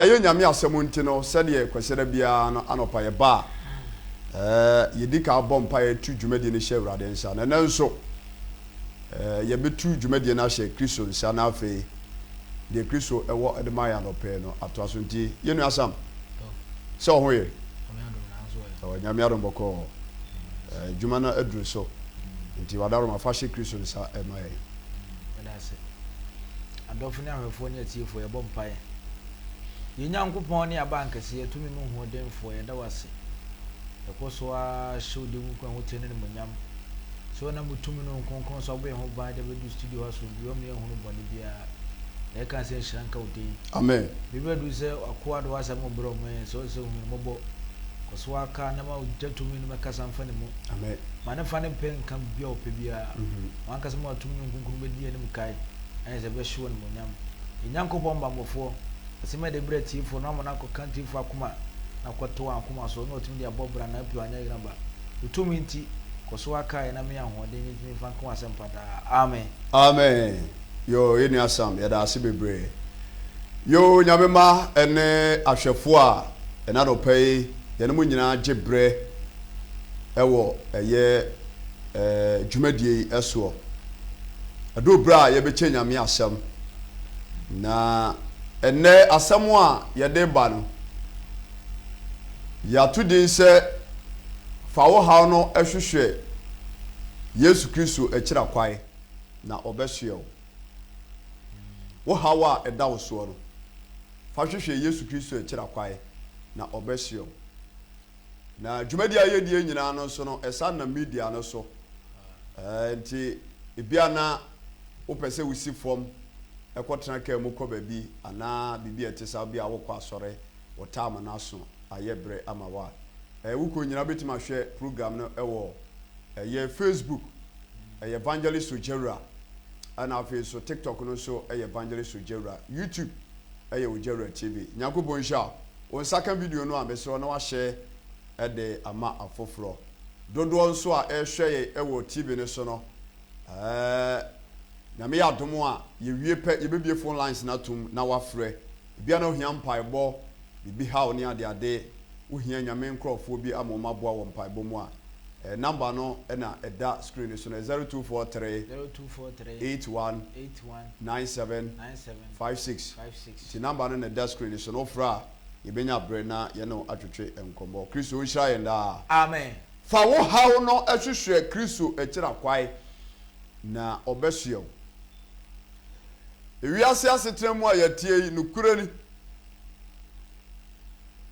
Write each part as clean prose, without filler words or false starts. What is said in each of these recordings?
Ɛyɛ Nyame asɛm nti no, sɛdeɛ Kwasiada biara no anɔpa yɛba a, yɛdi kan bɔ mpaeɛ tu dwumadie no hyɛ Awurade nsa. Na ɛnnɛ nso, yɛbɛtu dwumadie no ahyɛ Kristo nsa na afei deɛ Kristo wɔ de ma yɛn anɔpa yi no atoa so. Nti, yɛn nua Sam, sɛ wo ho ye? Nyame adom bɔkɔɔ. Adwuma no aduru so. Nti w'adaworoma fa hyɛ Kristo nsa ma yɛn. Yɛda ase. Adɔfo ne ahwɛfoɔ ne atiefoɔ, yɛbɔ mpaeɛ. Yɛn Nyankopɔn ne Abankɛseɛ, tumi mu hoɔdenfoɔ, yɛda wo ase. Yɛkɔ so ara hyɛ wo din kronkron a ɛho teɛ no animuonyam. Sɛ wonam wo tumi ne wo kronkron so abɔ yɛn ho ban de abɛdu studio ha asomdwoeɛ mu yɛnhunu bɔne biara. Na yɛka sɛ nhyira nka wo din. Amen. Biribi aduru sɛ w'akoa de w'asɛm rebrɛ wo ma yɛn, sɛ ɔsɛ hu yɛn mmɔbɔ. Kɔ so ara ka na ma ogya tumi no mmɛkasa mfa ne mu. Amen. Ma ne fa ne pɛ nka biribi a ɔpɛ biara. W'ankasa ma w'atumi ne wo kronkron bɛdi yɛn anim kae, na yɛn nsa bɛhye wo animuonyam. Yɛn Nyankopɔn bammɔfoɔ, asɛm a yɛde brɛ atiefoɔ no ama no akɔka atiefoɔ akoma na akɔtɔ wɔn akoma so na wɔatumi de abɔ bra na apue anyɛ yeraba. Wo tumi nti, kɔ so ara kae yɛn na ma yɛn ahoɔden na yɛntumi mfa nka w'asɛmpa daa. Amen. Amen yoo yɛ nua Sam yɛda ase bebree yoo Nyame mma ne ahwɛfoɔ a ɛna anɔpa yi yɛne mo nyinaa gye berɛ ɛwɔ ɛyɛ dwumadie yi soɔ. Ɛduru berɛ a yɛbɛkyɛ Nyame asɛm. Na ɛnnɛ asɛm a yɛde ba no, yɛato din sɛ Fa wo haw no hwehwɛ Yesu Kristo akyira kwae na ɔbɛsoɛ wo. Wo haw a ɛda wo soɔ no, fa hwehwɛ Yesu Kristo akyira kwae na ɔbɛsoɛ wo. Na dwumadi a yɛdie nyinaa no nso no, ɛsan nam media no so. Ɛɛ nti ebia na wopɛ sɛ wosi fam kɔtena kaa mu kɔ baabi anaa biribi a ɛte saa, bi a wokɔ asɔre, wo taam no aso ayɛ berɛ ama wo a, ɛɛ wokɔ nyinaa wobɛtumi ahwɛ program no wɔ ɛyɛ Facebook, ɛyɛ Evangelist Ogyawura, ɛna afei nso TikTok no nso ɛyɛ Evangelist Ogyawura, YouTube ɛyɛ Ogyawura TV. Nyankopɔn nhyira wo. Wo nsa ka video no a, mesrɛ wo na woahyɛ de ama afoforɔ. Dodoɔ nso a ɛrehwɛ yɛn wɔ TV no so no, ɛɛ, Nyame yɛ adom a, yɛwie pɛ, yɛbɛbue phone lines no atom na woafrɛ. Ebia na wohia mpaebɔ, biribi haw ne adeade, wohia Nyame nkorɔfoɔ bi ama wɔn aboa wɔ mpaebɔ mu a, ɛɛ, number no na ɛda screen no so no, 0243 81 97 56. Nti number no na ɛda screen no so no, wofrɛ a, yɛbɛnya berɛ na yɛne wo atwetwe nkɔmmɔ. Kristo nhyira yɛn daa. Amen. Fa wo haw no hwehwɛ Kristo akyira kwae, na ɔbɛsoɛ wo. Ewiase asetena mu a yɛteɛ yi, nokorɛ ni,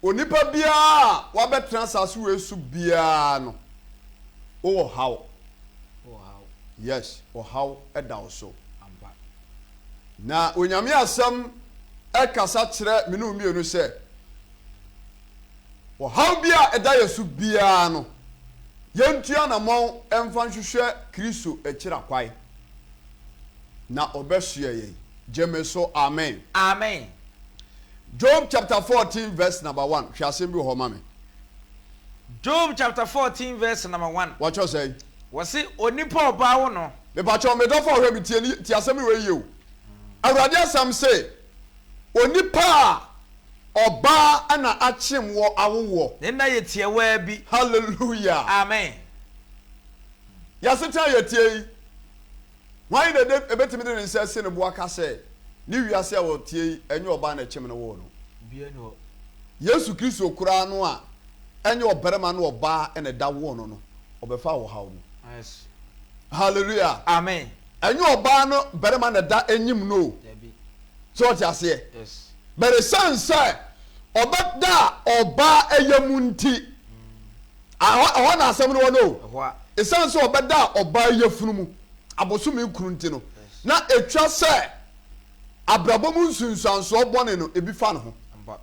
onipa biara a wabɛtena asase wei so biara no, wowɔ haw. Yes, ɔhaw da wo so. Na Onyame asɛm kasa kyerɛ me ne wo mmienu sɛ, ɔhaw bi a ɛda yɛn so biara no, yɛntu anammɔn mfa nhwehwɛ Kristo akyira kwan, na ɔbɛsoɛ yɛn. Gye me so, amen. Amen. Job chapter 14 verse number 1, hwɛ asɛm bi wɔ hɔ ma me. Job chapter 14 verse number 1. Wɔkyerɛ sɛn? Wɔse onipa a ɔbaa wo no. Mepakyɛw, me dɔfo a ɔhwɛ me, tie tie asɛm wei yie o. Awurade asɛm se, Onipa a ɔbaa na akyem wɔ awo woɔ. Ne nna yɛ tiawaa bi. Hallelujah. Amen. Y'asetena a yɛteɛ yi, hwan na ɛde ɛbɛtumi de ne nsa asi ne bo aka sɛ ne wiase a ɔteɛ yi ɛnyɛ ɔbaa na ɛkyem no woo no? Obiara nni hɔ. Yesu Kristo koraa no a ɛnyɛ ɔbarima ne ɔbaa na ɛda woo no no, ɔbɛfaa ɔhaw mu. Yes. Hallelujah. Amen. Ɛnyɛ ɔbaa no barima na ɛda enyim no o. Dabi. So ɔte aseɛ? Yes. But ɛsiane sɛ ɔbɛda ɔbaa ɛyɛ mu nti, ɛhɔ na asɛm no wɔ no o. Ɛhɔ a. Ɛsiane sɛ ɔbɛda ɔbaa yafunu mu abosome nkron nti no, na ɛtwa sɛ abrabɔ mu nsunsuansoɔ bɔne no ebi fa ne ho. Ampa.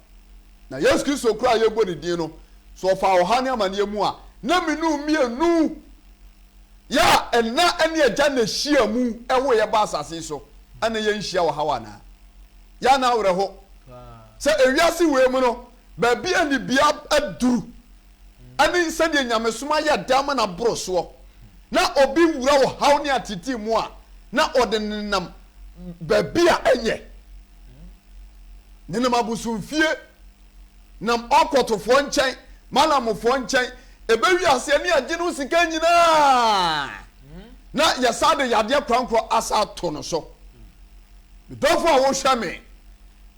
Na Yesu Kristo koraa a yɛbɔ ne din no, sɛ ɔfaa ɔhaw ne amaneɛ mu a, na mene mmienu yɛ a ɛna ne agya na ɛhyia mu ɛwo yɛ ba asase yi so, ɛna yɛnhyia ɔhaw anaa? Yɛ ana awerɛho sɛ ewiase wei mu no, baabi a nibea aduru ɛne sɛdeɛ nyamesom ayɛ dɛ ama no aboro soɔ, na obi wura ɔhaw ne atetee mu a, na ɔde nenam baabi a ɛnyɛ. Nenam abosomfie, nam ɔkɔtofoɔ nkyɛn, malamofoɔ nkyɛn, ɛbɛwie aseɛ ne yɛgye no sika nyinaa na yɛsa de yadeɛ korankorɔ asa ato no so. Me dɔfo a wohwɛ me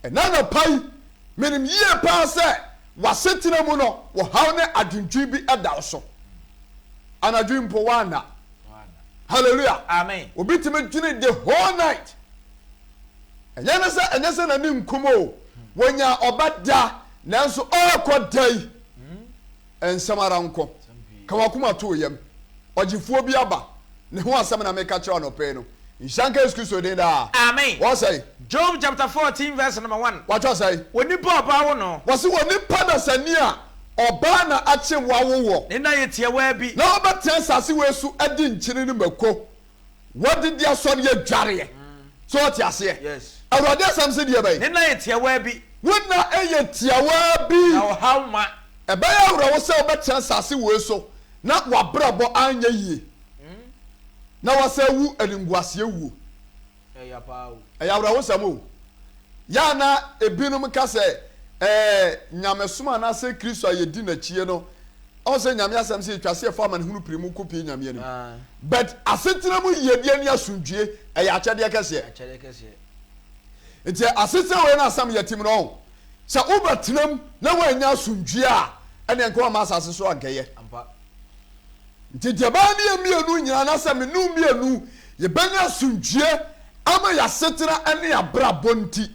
ɛna anɔpa yi, menim yie paa sɛ w'asetena mu no, ɔhaw ne adwendwen bi da wo so. Anadwo yi mpo woanna. Hallelujah. Amen. Obi tumi dwene the whole night. Ɛnyɛ ne sɛ ɛnyɛ sɛ n'ani nkum o. Wɔnya ɔba da nanso ɔrekɔ da yi. Nsɛm ara nko. Ka w'akoma to wo yam. Ɔgyefoɔ bi aba. Ne ho asɛm na meka kyerɛ wo anɔpa yi no. Nhyira nka Yesu Kristo din daa. Amen. Wɔsɛe. Job chapter 14 verse number 1. Watwerɛ sɛe. Onipa a ɔbaa wo no. Wɔse onipa dasani a ɔbaa na akyem wawo wɔ. Ne nna yɛ tiawaa bi. Na ɔbɛtena asase wei so adi nkyene ne mako. Wɔde di asɔre adwareɛ. So ɔte aseɛ? Yes. Awurade asɛm se deɛ bɛn? Ne nna yɛ tiawaa bi. Wo nna yɛ tiawaa bi. Na ɔhaw ma. Ɛbɛyɛ awerɛho sɛ wobɛtena asase wei so na w'abrabɔ anyɛ yie, na woasan awu animguaseɛ wuo. Ɛyɛ awerɛhosɛm o. Yɛ a na ebinom ka sɛ, ɛɛ, nyamesom anaasɛ Kristo a yɛdi n'akyie no, ɔhu sɛ Nyame asɛm sɛ yɛtwa sɛ yɛfa amanehunu piri mu kɔpie Nyame anim. But asetena mu yiedie ne asomdwie ɛyɛ akyɛdeɛ kɛseɛ. Nti asetena wei no asɛm yɛtim no ɔho. Sɛ wobɛtena mu na woannya asomdwie a, ɛneɛ nka wamma asase so ankɛyɛ. Nti deɛ ɛbɛyɛ ne yɛn mmienu nyinaa anaasɛ me ne wo mmienu yɛbɛnya asomdwie ama yɛn asetena ne yɛn abrabɔ nti,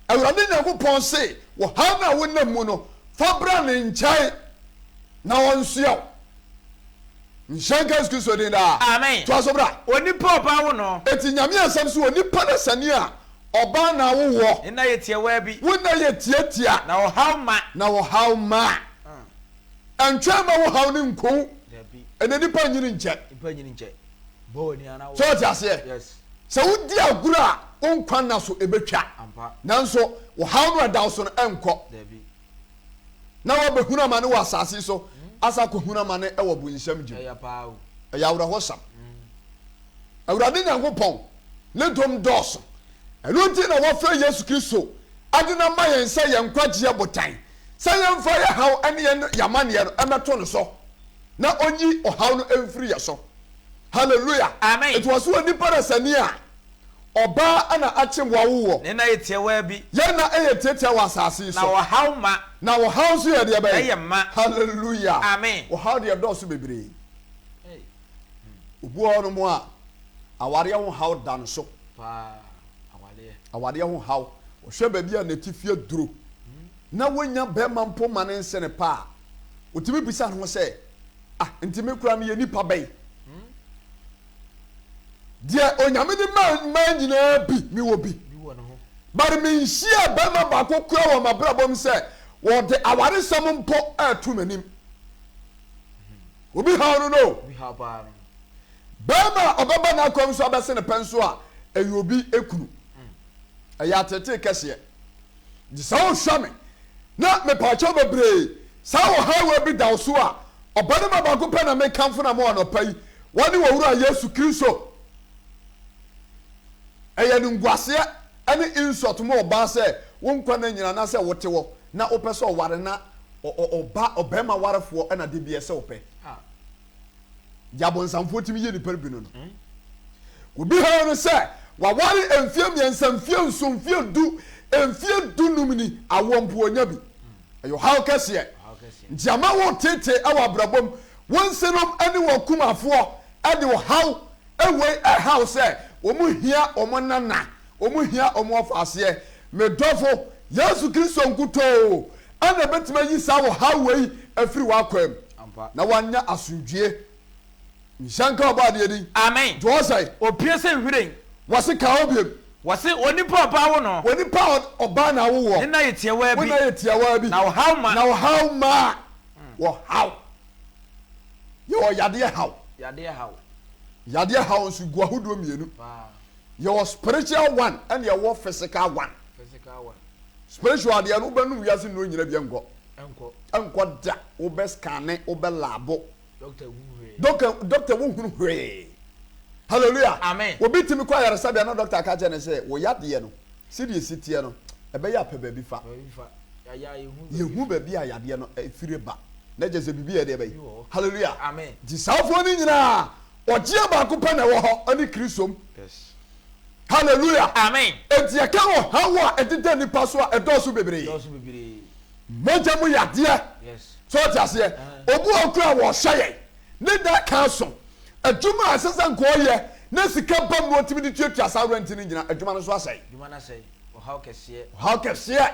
Awurade Nyankopɔn se ɔhaw no a wonam mu no, fa bra ne nkyɛn na ɔnsoɛ wo. Nhyira nka Yesu Kristo din daa. Amen. Toa so bra. Onipa a ɔbaa wo no. Enti Nyame asɛm se onipa na sani a ɔbaa na awo woɔ. Ne nna yɛ tiawaa bi. Wo nna yɛ tiatia. Na ɔhaw ma. Na ɔhaw ma. Ɛntwɛn mma wo haw no nku wo. Ɛnɛ nipa nyini nkyɛ. Nipa nyini nkyɛ. Bɔ w'ani ana wo. So ɔte aseɛ? Yes. Sɛ wodi agorɔ a, wo nkwa nna so ɛbɛtwa. Ampa. Nanso wo haw no a ɛda wo so no ɛnkɔ. Dabi. Na woabɛhunu amane wɔ asase yi so, asa akɔhunu amane wɔ bonsam gyem. Ɛyɛ paa o. Ɛyɛ awerɛhosɛm. Awurade Nyankopɔn ne dom dɔɔso. Ɛno nti na wɔfrɛ Yesu Kristo de no ama yɛn sɛ yɛn nkwagyeɛ botan. Sɛ yɛmfa yɛn haw ne yɛn amaneɛ no mmɛto no so na ɔnyi ɔhaw no mfiri yɛn so. Hallelujah! Amen. Enti wɔse onipa dasani a ɔbaa na akyem wawo wɔ. Ne nna yɛ tiawaa bi. Yɛn nna yɛ tiatia wɔ asase yi so. Na ɔhaw ma. Na ɔhaw nso yɛ deɛ bɛn? Ɛyɛ ma. Hallelujah! Amen. Ɔhaw deɛ ɛdɔɔso bebree. Obi wɔ hɔnom a, awareɛ ho haw da no so. Paa, awareɛ. Awareɛ ho haw. Ɔhwɛ baabi a n'atifi aduro. Na wɔnnya barima mpo ma ne nsene pa a, ɔtumi bisa ne ho sɛ, Ah, nti me koraa meyɛ nipa bɛn? Deɛ Onyame de maa mmaa nyinaa bi, mewɔ bi. But menhyiaa barima baako koraa wɔ m'abrabɔ mu sɛ wɔde awaresɛm mpo reto m'anim. Obi haw no no. Barima a ɔbɛba n'akwan so abɛse ne pɛ nso a, ɛyɛ obi kunu. Ɛyɛ ateetee kɛseɛ. Nti sɛ wohwɛ me na mepaakyɛw bebree, saa ɔhaw wei bi da wo so a, ɔbarima baako pɛ na mekamfo no ama wo anɔpa yi, wɔne Owura Yesu Kristo. Ɛyɛ animguaseɛ ne insult ma ɔbaa sɛ wo nkwa nna nyinaa anaasɛ wote hɔ na wopɛ sɛ ɔware na ɔba ɔbarima warefoɔ na da biara sɛ wopɛ. Deɛ abonsamfoɔ tumi yɛ nipa bi no no. Obi haw no sɛ waware mfeɛ mmiɛnsa, mfeɛ nson, mfeɛ du, mfeɛ dunum ni, awoɔ mpo ɔnya bi. Ɛyɛ ɔhaw kɛseɛ. Nti ama wo tete wɔ abrabɔ mu. Wo nsenom ne wɔn kumafoɔ de ɔhaw wei ɛhaw sɛ wɔn hia wɔn nana, wɔn hia wɔn ɔfaaseɛ. Me dɔfo, Yesu Kristo nkutoo na ɛbɛtumi ayi saa ɔhaw wei afiri w'akwan mu na woanya asomdwie. Nhyira nka Ɔbɔadeɛ din. Amen. Nti ɔsɛe. Opue sɛ nhwiren. Wɔse ka hɔ biom. Wɔse onipa a ɔbaa wo no. Onipa a ɔbaa na awo woɔ. Ne nna yɛ tiawaa bi. Wo nna yɛ tiawaa bi. Na ɔhaw ma. Na ɔhaw ma. Ɔhaw. Yɛwɔ yadeɛ haw. Yadeɛ haw. Yadeɛ haw nso gu ahodoɔ mmienu. Paa. Yɛwɔ spiritual one ɛna yɛwɔ physical one. Physical one. Spiritual deɛ no wobɛnom wiase nnuro nyina bi ɛnkɔ. Ɛnkɔ. Ɛnkɔ da. Wobɛ scanne, wobɛ labo. Doctor hu hwee. Doctor doctor wo hunu hwee. Hallelujah. Amen. Obi tumi kɔ ayaresabea na doctor aka kyerɛ no sɛ wo yadeɛ no sɛdeɛ esi teɛ no Ɛbɛyɛ a pɛ baabi fa. Yɛhu baabi a yadeɛ no firi ba. Na kyerɛ sɛ biribi yɛ deɛ bɛyi. Hallelujah. Amen. Nti saafoɔ no nyinaa, ɔgyeɛ baako pɛ na ɛwɔ hɔ, ɛne Kristo mu. Hallelujah. Amen. Enti yɛka ɔhaw a ɛdeda nipa so a, ɛdɔɔso bebree. Ɛdɔɔso bebree. Mogya mu yadeɛ. Yes. So ɔte aseɛ? Obi wɔ hɔ koraa a wɔhwɛ yɛn ne da ka so. Adwuma a ɛsɛ sɛ nka ɔyɛ na sika ba mu na ɔtumi de tuatua saa rent no nyinaa, adwuma no nso asɛe. Adwuma no asɛe. Ɔhaw kɛseɛ. Ɔhaw kɛseɛ.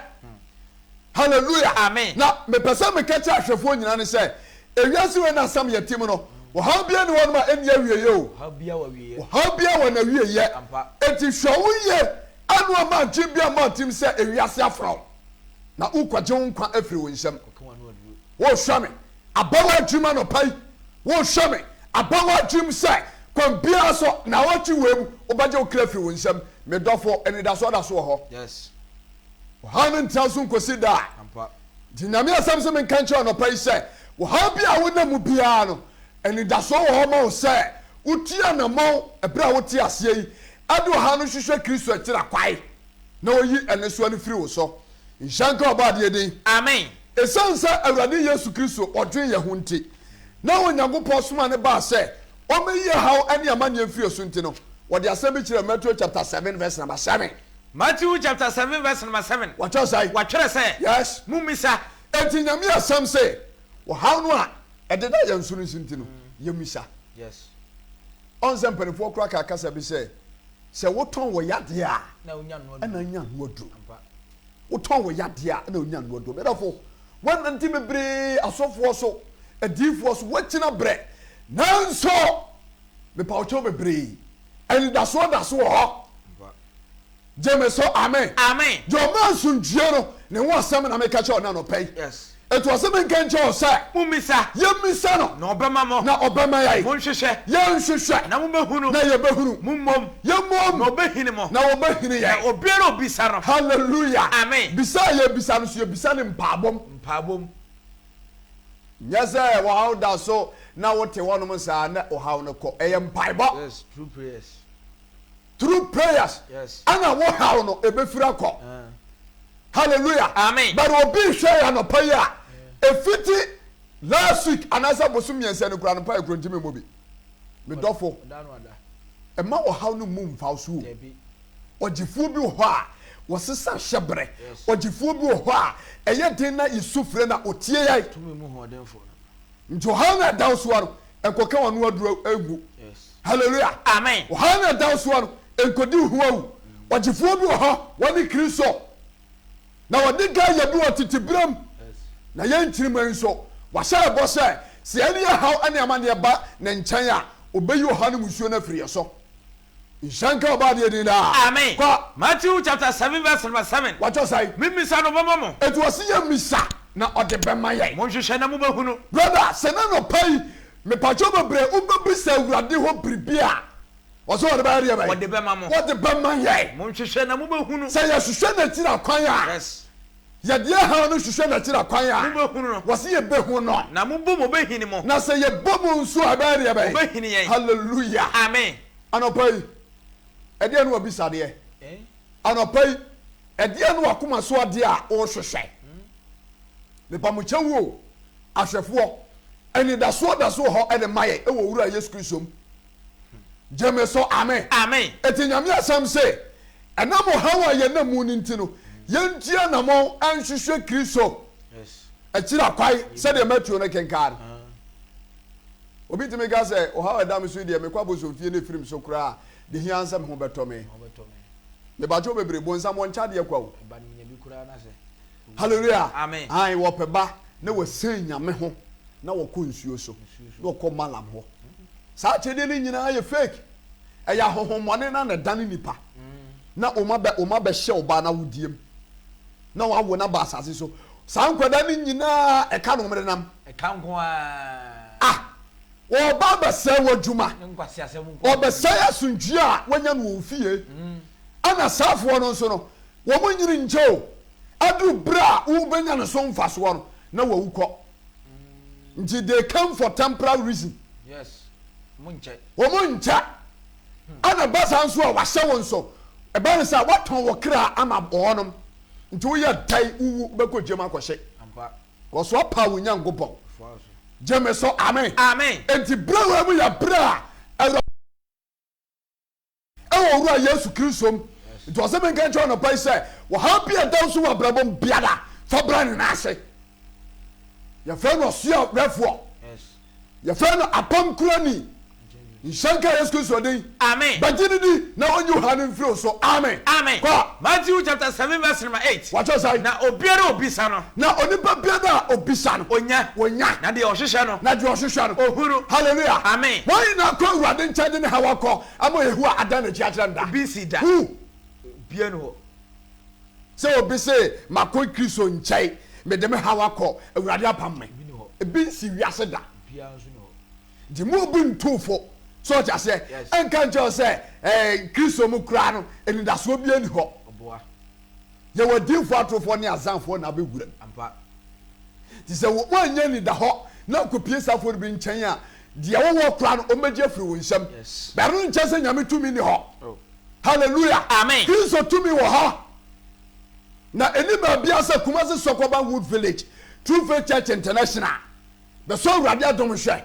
Hallelujah. Amen. Na mepɛ sɛ meka kyerɛ ahwɛfoɔ nyinaa ne sɛ, ewiase wei na asɛm yɛte mu no, ɔhaw biara nni hɔnom a ɛnni awieeɛ o. Ɔhaw biara wɔ awieeɛ. Ɔhaw biara wɔ n'awieeɛ. Ampa. Enti hwɛ wo yie ɛno amma adwene bi amma wo tirim sɛ ewiase afra wo na worekɔgye wo nkwa afiri wo nsam. Kɔka w'ano aduro. Wohwɛ me aba w'adwenem anɔpa yi, wohwɛ me aba w'adwenem sɛ kwan biara so naawɔtwe wei mu wobɛgye wo kra afiri wo nsam. Me dɔfo, anidasoɔ da so wɔ hɔ. Yes. Ɔhaw no ntra so nkosi daa. Ampa. Nti Nyame asɛm se menka nkyerɛ wo anɔpa yi sɛ, ɔhaw bi a wonam mu biara no, anidasoɔ wɔ hɔ ma wo sɛ wotu anamɔn ɛberɛ a wote aseɛ yi de ɔhaw no hwehwɛ Kristo akyiri akwae na ɔyi nnesoa no firi wo so. Nhyira nka Ɔbɔadeɛ din. Amen. Esiane sɛ Awurade Yesu Kristo ɔdwen yɛn ho nti, na Onyankopɔn somaa no baa sɛ ɔmmɛyi ɛhaw ne amanneɛ mfiri yɛn so nti no, wɔde asɛm bi kyerɛɛ Matthew chapter 7 verse number 7. Matthew chapter 7 verse number 7. Wɔatwerɛ sɛn? Wɔatwerɛ sɛ. Yes. Mommisa. Enti Nyame asɛm se, ɔhaw no a ɛdeda yɛn so no nso nti no, yɛmmisa. Yes. Ɔn sɛ mpanimfoɔ koraa kaa kasa bi sɛ, sɛ wotɔn wo yadeɛ a, Na wonya no ɛna aduro. nya ano aduro. Ampa. Wotɔn wo yadeɛ a, ɛna wonya ano aduro. Me dɔfo, woanante bebree asɔfoɔ so, adiyifoɔ so, woakyina brɛ, nanso mepawokyɛw bebree, anidasoɔ da so wɔ hɔ. Ampa. Gye me so, amen. Amen. Deɛ ɔma asomdwoeɛ no, ne ho asɛm na meka kyerɛ wo nnɛ anɔpa yi. Yes. Enti ɔse menka nkyerɛ wo sɛ. Mommisa. Yɛmmisa no. Na ɔbɛma mo. Na ɔbɛma yɛn. Monhwehwɛ. Yɛnhwehwɛ. Na mobɛhunu. Na yɛbɛhunu. Mommom. Yɛmmom. Na ɔbɛhini mo. Na ɔbɛhini yɛn. Na obiara a ɔbisa no. Hallelujah. Amen. Bisa a yɛbisa no nso, yɛbisa no mpaabom. Mpaabom. Nyɛ sɛ ɔhaw da so na wote hɔnom saa na ɔhaw no kɔ. Ɛyɛ mpaebɔ. Yes, through prayers. Through prayers. Yes. Ɛna wo haw no ebefiri akɔ. Hallelujah. Amen. But obi hwɛ yɛ anɔpa yi a, efiti last week anaasɛ bosom mmiɛnsa ni koraa no mpaeɛ koro ntumi mmɔ bi. Me dɔfo, ɛma ɔhaw no mmu mfa wo so o. Ɔgyefoɔ bi wɔ hɔ a, wɔsesa hyɛbrɛ. Ɔgyefoɔ bi wɔ hɔ a, ɛyɛ den na yɛsu frɛ no a, ɔtie yɛn. Tumi mu hoɔdenfoɔ no. Nti ɔhaw no a ɛda wo soɔ no, nkɔka w'ano aduro ngu. Hallelujah. Amen. Ɔhaw no a ɛda wo soɔ no, nkɔdi wo ho awu. Ɔgyefoɔ bi wɔ hɔ, wɔne Kristo. Na wɔde kan yɛ bi wɔ tete berɛm. Na yɛn nkyirimma yi nso, wahyɛ yɛn bɔ sɛ, sɛ yɛn ani haw ne amanneɛ ba ne nkyɛn a, ɔbɛyi ɔhaw ne mmusuo no afiri yɛn so. Nhyira nka Ɔbɔadeɛ din daa. Amen. Kɔ. Matthew chapter 7 verse number 7. Wɔatwerɛ sɛn? Memmisa na ɔbɛma mo. Enti ɔse yɛmmisa na ɔde bɛma yɛn. Monhwehwɛ na mobɛhunu. Brother, sɛ na anɔpa yi, mepakyɛw bebree, wobɛbisa Awurade hɔ biribi a, ɔse ɔde bɛyɛ deɛ bɛn? Ɔde bɛma mo. Ɔde bɛma yɛn. Monhwehwɛ na mobɛhunu. Sɛ yɛhwehwɛ n'akyiri akwan a. Yes. Yɛde yɛn haw no hwehwɛ n'akyiri akwan a. Mobɛhunu no. Wɔse yɛbɛhu no. Na mobɔ mu ɔbɛhini mo. Na sɛ yɛbɔ mu nso a, ɛbɛyɛ deɛ bɛn? Ɔbɛhini yɛn. Hallelujah. Amen. Anɔpa yi, ɛdeɛn ne w'abisadeɛ? Anɔpa yi, ɛdeɛn ne w'akoma so adeɛ a worehwehwɛ? Mepa mo kyɛw o, ahwɛfoɔ, anidasoɔ da so wɔ hɔ de ma yɛn wɔ Owura Yesu Kristo mu. Gye me so, amen. Amen. Enti Nyame asɛm se, ɛnam ɔhaw a yɛnam mu no nti no, yɛntu anamɔn nhwehwɛ Kristo akyiri akwae, sɛdeɛ Mateo no kenkan no. Obi tumi ka sɛ, ɔhaw a ɛda me so yi deɛ, mekɔ abosomfie na ɛfiri me so koraa a, deɛ hia ara ne sɛ me ho bɛtɔ me. Mebakyɛw bebree, bonsam wɔnkyɛ adeɛ kwa o. Hallelujah. Amen. Ae, wɔpɛ ba na wɔsian Nyame ho na wɔkɔ nsuo so na wɔkɔ Malam hɔ. Saa akyɛdeɛ no nyinaa yɛ fake. Ɛyɛ ahohommɔne na na ɛdane nipa na wɔn abɛ wɔn abɛhyɛ ɔbaa no awodie mu na wɔawo no aba asase so. Saa nkwadaa no nyinaa ɛka na wɔn de nam. Ɛka nko ara. Ah! Wɔreba abɛsɛe w'adwuma. Ne nkwaseasɛm nko ara. Wɔbɛsɛe asomdwoeɛ a woanya no wɔ wo fie. Ɛna saafoɔ no nso no, wɔn nyini nkyɛ o. Aduru berɛ a wobɛnya ne so mfasoɔ no, na wawu kɔ. Nti they came for temporary reason. Yes, wɔn nkyɛ. Wɔn nkyɛ. Ɛna ɛba saa nso a, wahyɛ wo nso. Ɛba no sɛ watɔn wo kra ama wɔnom. Nti woyɛ dɛn wowu wobɛkɔ gyam akɔhye. Kɔ so apaw wo Nyankopɔn. Gye me so, amen. Amen. Enti berɛ wei mu yɛ berɛ a Awurade ɛwɔ Owura Yesu Kristo mu. Nti ɔsɛ menka nkyerɛ anɔpa yi sɛ ɔhaw bi a ɛda wo so wɔ abrabɔ mu biara fa bra ne nan ase. Yɛfrɛ no ɔsoa werɛfoɔ. Yɛfrɛ no apam kurani. Nhyira nka Yesu Kristo din. Amen. Bɛgye no di na ɔnyi wo haw no mfiri wo so. Amen. Amen. Kɔ. Matthew chapter 7 verse number 8. Wɔatwerɛ sɛn? Na obiara a obisa no. Na onipa biara a obisa no. Onya. Onya. Na deɛ ɔhwehwɛ no. Na deɛ ɔhwehwɛ no. Ohunu. Hallelujah. Amen. Wɔn nyinaa kɔ Awurade nkyɛn de ne haw akɔ ama Yehowa adan n'akyi akyerɛ no da. Obi nsi da. Who? Obiara ni hɔ. Sɛ obi se makɔ Kristo nkyɛn, mede me haw akɔ, Awurade apam me. Ebi ni hɔ. Ebi nsi wiase da. Obiara nso ni hɔ. Nti mo obi ntu fo. So ɔte aseɛ? Ɛnka nkyerɛ wo sɛ ɛɛ Kristo mu koraa no anidasoɔ biara nni hɔ. Yɛwɔ adiyifoɔ atorofoɔ ne azanfoɔ na abɛwura mu. Nti sɛ woannya anidahɔ na wokɔpie saa afoɔ no bi nkyɛn a, deɛ wowɔ koraa no wɔbɛgye afiri wo nsam. But ɛno nkyɛ sɛ Nyame tumi nni hɔ. Oh. Hallelujah. Amen. Kristo tumi wɔ hɔ. Na ɛni baabiara sɛ Kumasi Sɔkɔban Wood Village, True Faith Church International. Bɛsɔ Awurade adom hwɛ,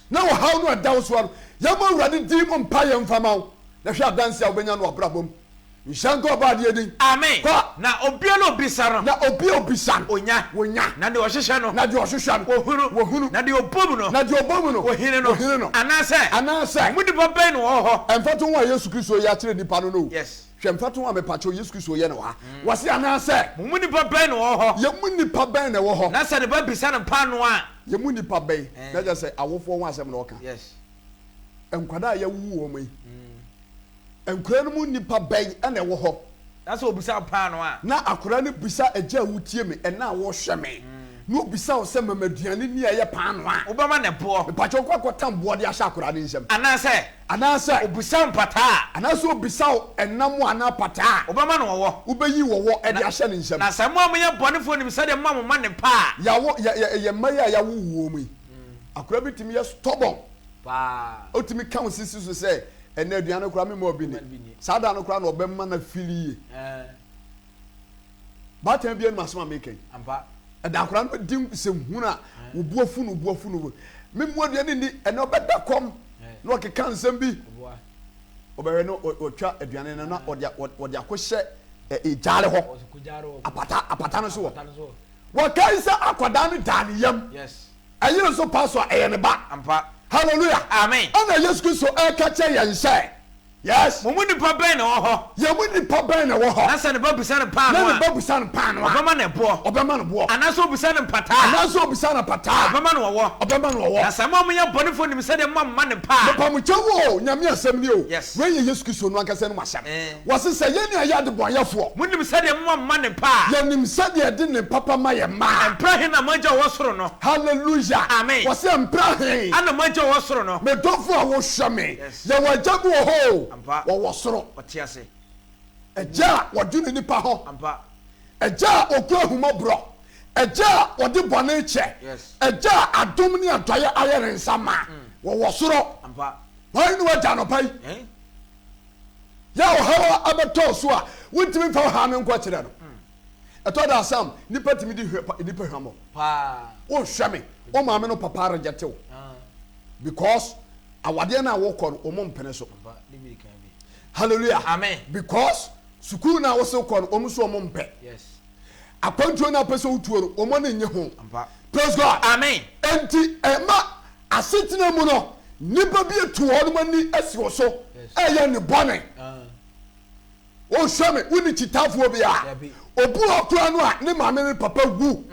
na ɔhaw no a ɛda wo soɔ no, yɛmmɔ Awurade din mu mpaeɛ mfa ma wo, na hwɛ adanseɛ a wobɛnya no wɔ abrabɔ mu. Nhyira nka Ɔbɔadeɛ din. Amen. Kɔ. Na obiara a obisa no. Na obi a obisa no. Onya. Onya. Na deɛ ɔhwehwɛ no. Na deɛ ɔhwehwɛ no. Ohunu. Ohunu. Na deɛ ɔbɔ mu no. Na deɛ ɔbɔ mu no. Wɔhini no. Wɔhini no. Anaasɛ. Anaasɛ. Mo mu nipa bɛn na ɔwɔ hɔ. Mfatoho a Yesu Kristo yɛ akyerɛ nnipa no no o. Yes. Hwɛ mfatoho a mepakyɛw Yesu Kristo yɛ no wɔ ha. Wɔse anaasɛ. Mo mu nipa bɛn na ɔwɔ hɔ. Yɛn mu nipa bɛn na ɛwɔ hɔ. Na sɛ ne ba bisa no paanoo a. Yɛn mu nipa bɛn. Na kyerɛ sɛ awofoɔ ho asɛm na ɔka. Yes. Nkwadaa a yɛawowo wɔn yi. Nkwadaa no mu nipa bɛn na ɛwɔ hɔ. Na sɛ ɔbisa wo paanoo a. Na akwadaa no bisa agya a wotie me, ɛna a wɔhwɛ me, na ɔbisa wo sɛ mama aduane ni a ɛyɛ paanoo a. Wobɛma no boɔ. Mepakyɛw kɔ akɔtam boɔ de ahyɛ akwadaa no nsam. Anaasɛ. Anaasɛ. Ɔbisa wo mpataa a. Anaasɛ ɔbisa wo ɛnam anaa pataa a. Wobɛma no ɔwɔ. Wobɛyi ɔwɔ de ahyɛ ne nsam. Na sɛ mo a moyɛ bɔnefoɔ nim sɛdeɛ moma mo mma nnepa a. Yɛawo, yɛ, yɛ, yɛn mma yi a yɛawo wɔn yi, akwadaa bi tumi yɛ stubborn. Paa. Ɔtumi ka wo sisi so sɛ, ɛnnɛ aduane koraa memma obi nni. Saa da no koraa na ɔbɛma no afili yie. Baatan biara nim asɛm a meka yi. Ɛda akwadaa no bɛdi nsɛmhunu a wo bo afu no, wo bo afu no. Memmu aduane nni, ɛnɛ ɔbɛda kɔm na ɔkeka nsɛm bi. Ɔbɛhwɛ no ɔtwa aduane no na ɔde akɔhyɛ gyaare hɔ, apata apata no so wɔ. Wɔkae sɛ akwadaa no daa ne yam. Ɛyere nso pa so a, ɛyɛ ne ba. Hallelujah. Amen. Ɛna Yesu Kristo ɛreka kyerɛ yɛn sɛ. Yes. Mo mu nipa bɛn na ɔwɔ hɔ? Yɛn mu nipa bɛn na ɛwɔ hɔ? Na sɛ ne ba bisa no paanoo a. Na ne ba bisa no paanoo a. Ɔbɛma no ɛboɔ. Ɔbɛma no boɔ. Anaasɛ ɔbisa no mpataa a. Anaasɛ ɔbisa no apataa a. Ɔbɛma no ɔwɔ. Ɔbɛma no ɔwɔ. Na sɛ mo a moyɛ abɔnefoɔ nim sɛdeɛ moma mo mma nnepa a. Mepamokyɛw o, Nyame asɛm ni o. Yes. Wei yɛ Yesu Kristo no ankasa anom asɛm. Eh. Wɔse sɛ yɛn a yɛyɛ adebɔnyɛfoɔ. Monim sɛdeɛ moma mo mma nnepa a. Yɛnim sɛdeɛ yɛde nne papa ma yɛn mma a. Mprɛ he na mo Agya a ɔwɔ soro no. Hallelujah. Amen. Wɔse mprɛ he. Ana mo Agya a ɔwɔ soro no. Me dɔfo a wohwɛ me. Yes. Yɛwɔ agya bi wɔ hɔ o, Ampa. ɔwɔ soro. Ɔte ase. Agya a ɔdwene nnipa ho. Ampa. Agya a ɔkura ahummɔborɔ. Agya a ɔde bɔne kyɛ. Yes. Agya a adom ne adɔeɛ ayɛ ne nsa ma. Wɔwɔ soro. Ampa. Hwan ne w'agya anɔpa yi? Eh? Yɛ a ɔhaw abɛtɔ wo so a, wontumi mfa ɔhaw no nkɔkyerɛ no. Ɛtɔ da a Sam, nnipa tumi di nnipa hwammɔ. Paa. Wohwɛ me, wo maame no papa reject wo. Ah. Because awadeɛ no a wokɔ no wɔn mpene so. Hallelujah. Amen. Because sukuu no a wose wokɔ no wɔn nso wɔn mpɛ. Yes. Akwantuo no a wopɛ sɛ wotuo no wɔn ani nnye ho. Praise God. Amen. Enti ɛma asetena mu no nnipa bi atu wɔn ani asi wo so ɛyɛ ne bɔne. Wohwɛ me, wonni kyitaafoɔ biara. Obi wɔ koraa no a ne maame ne papa wu.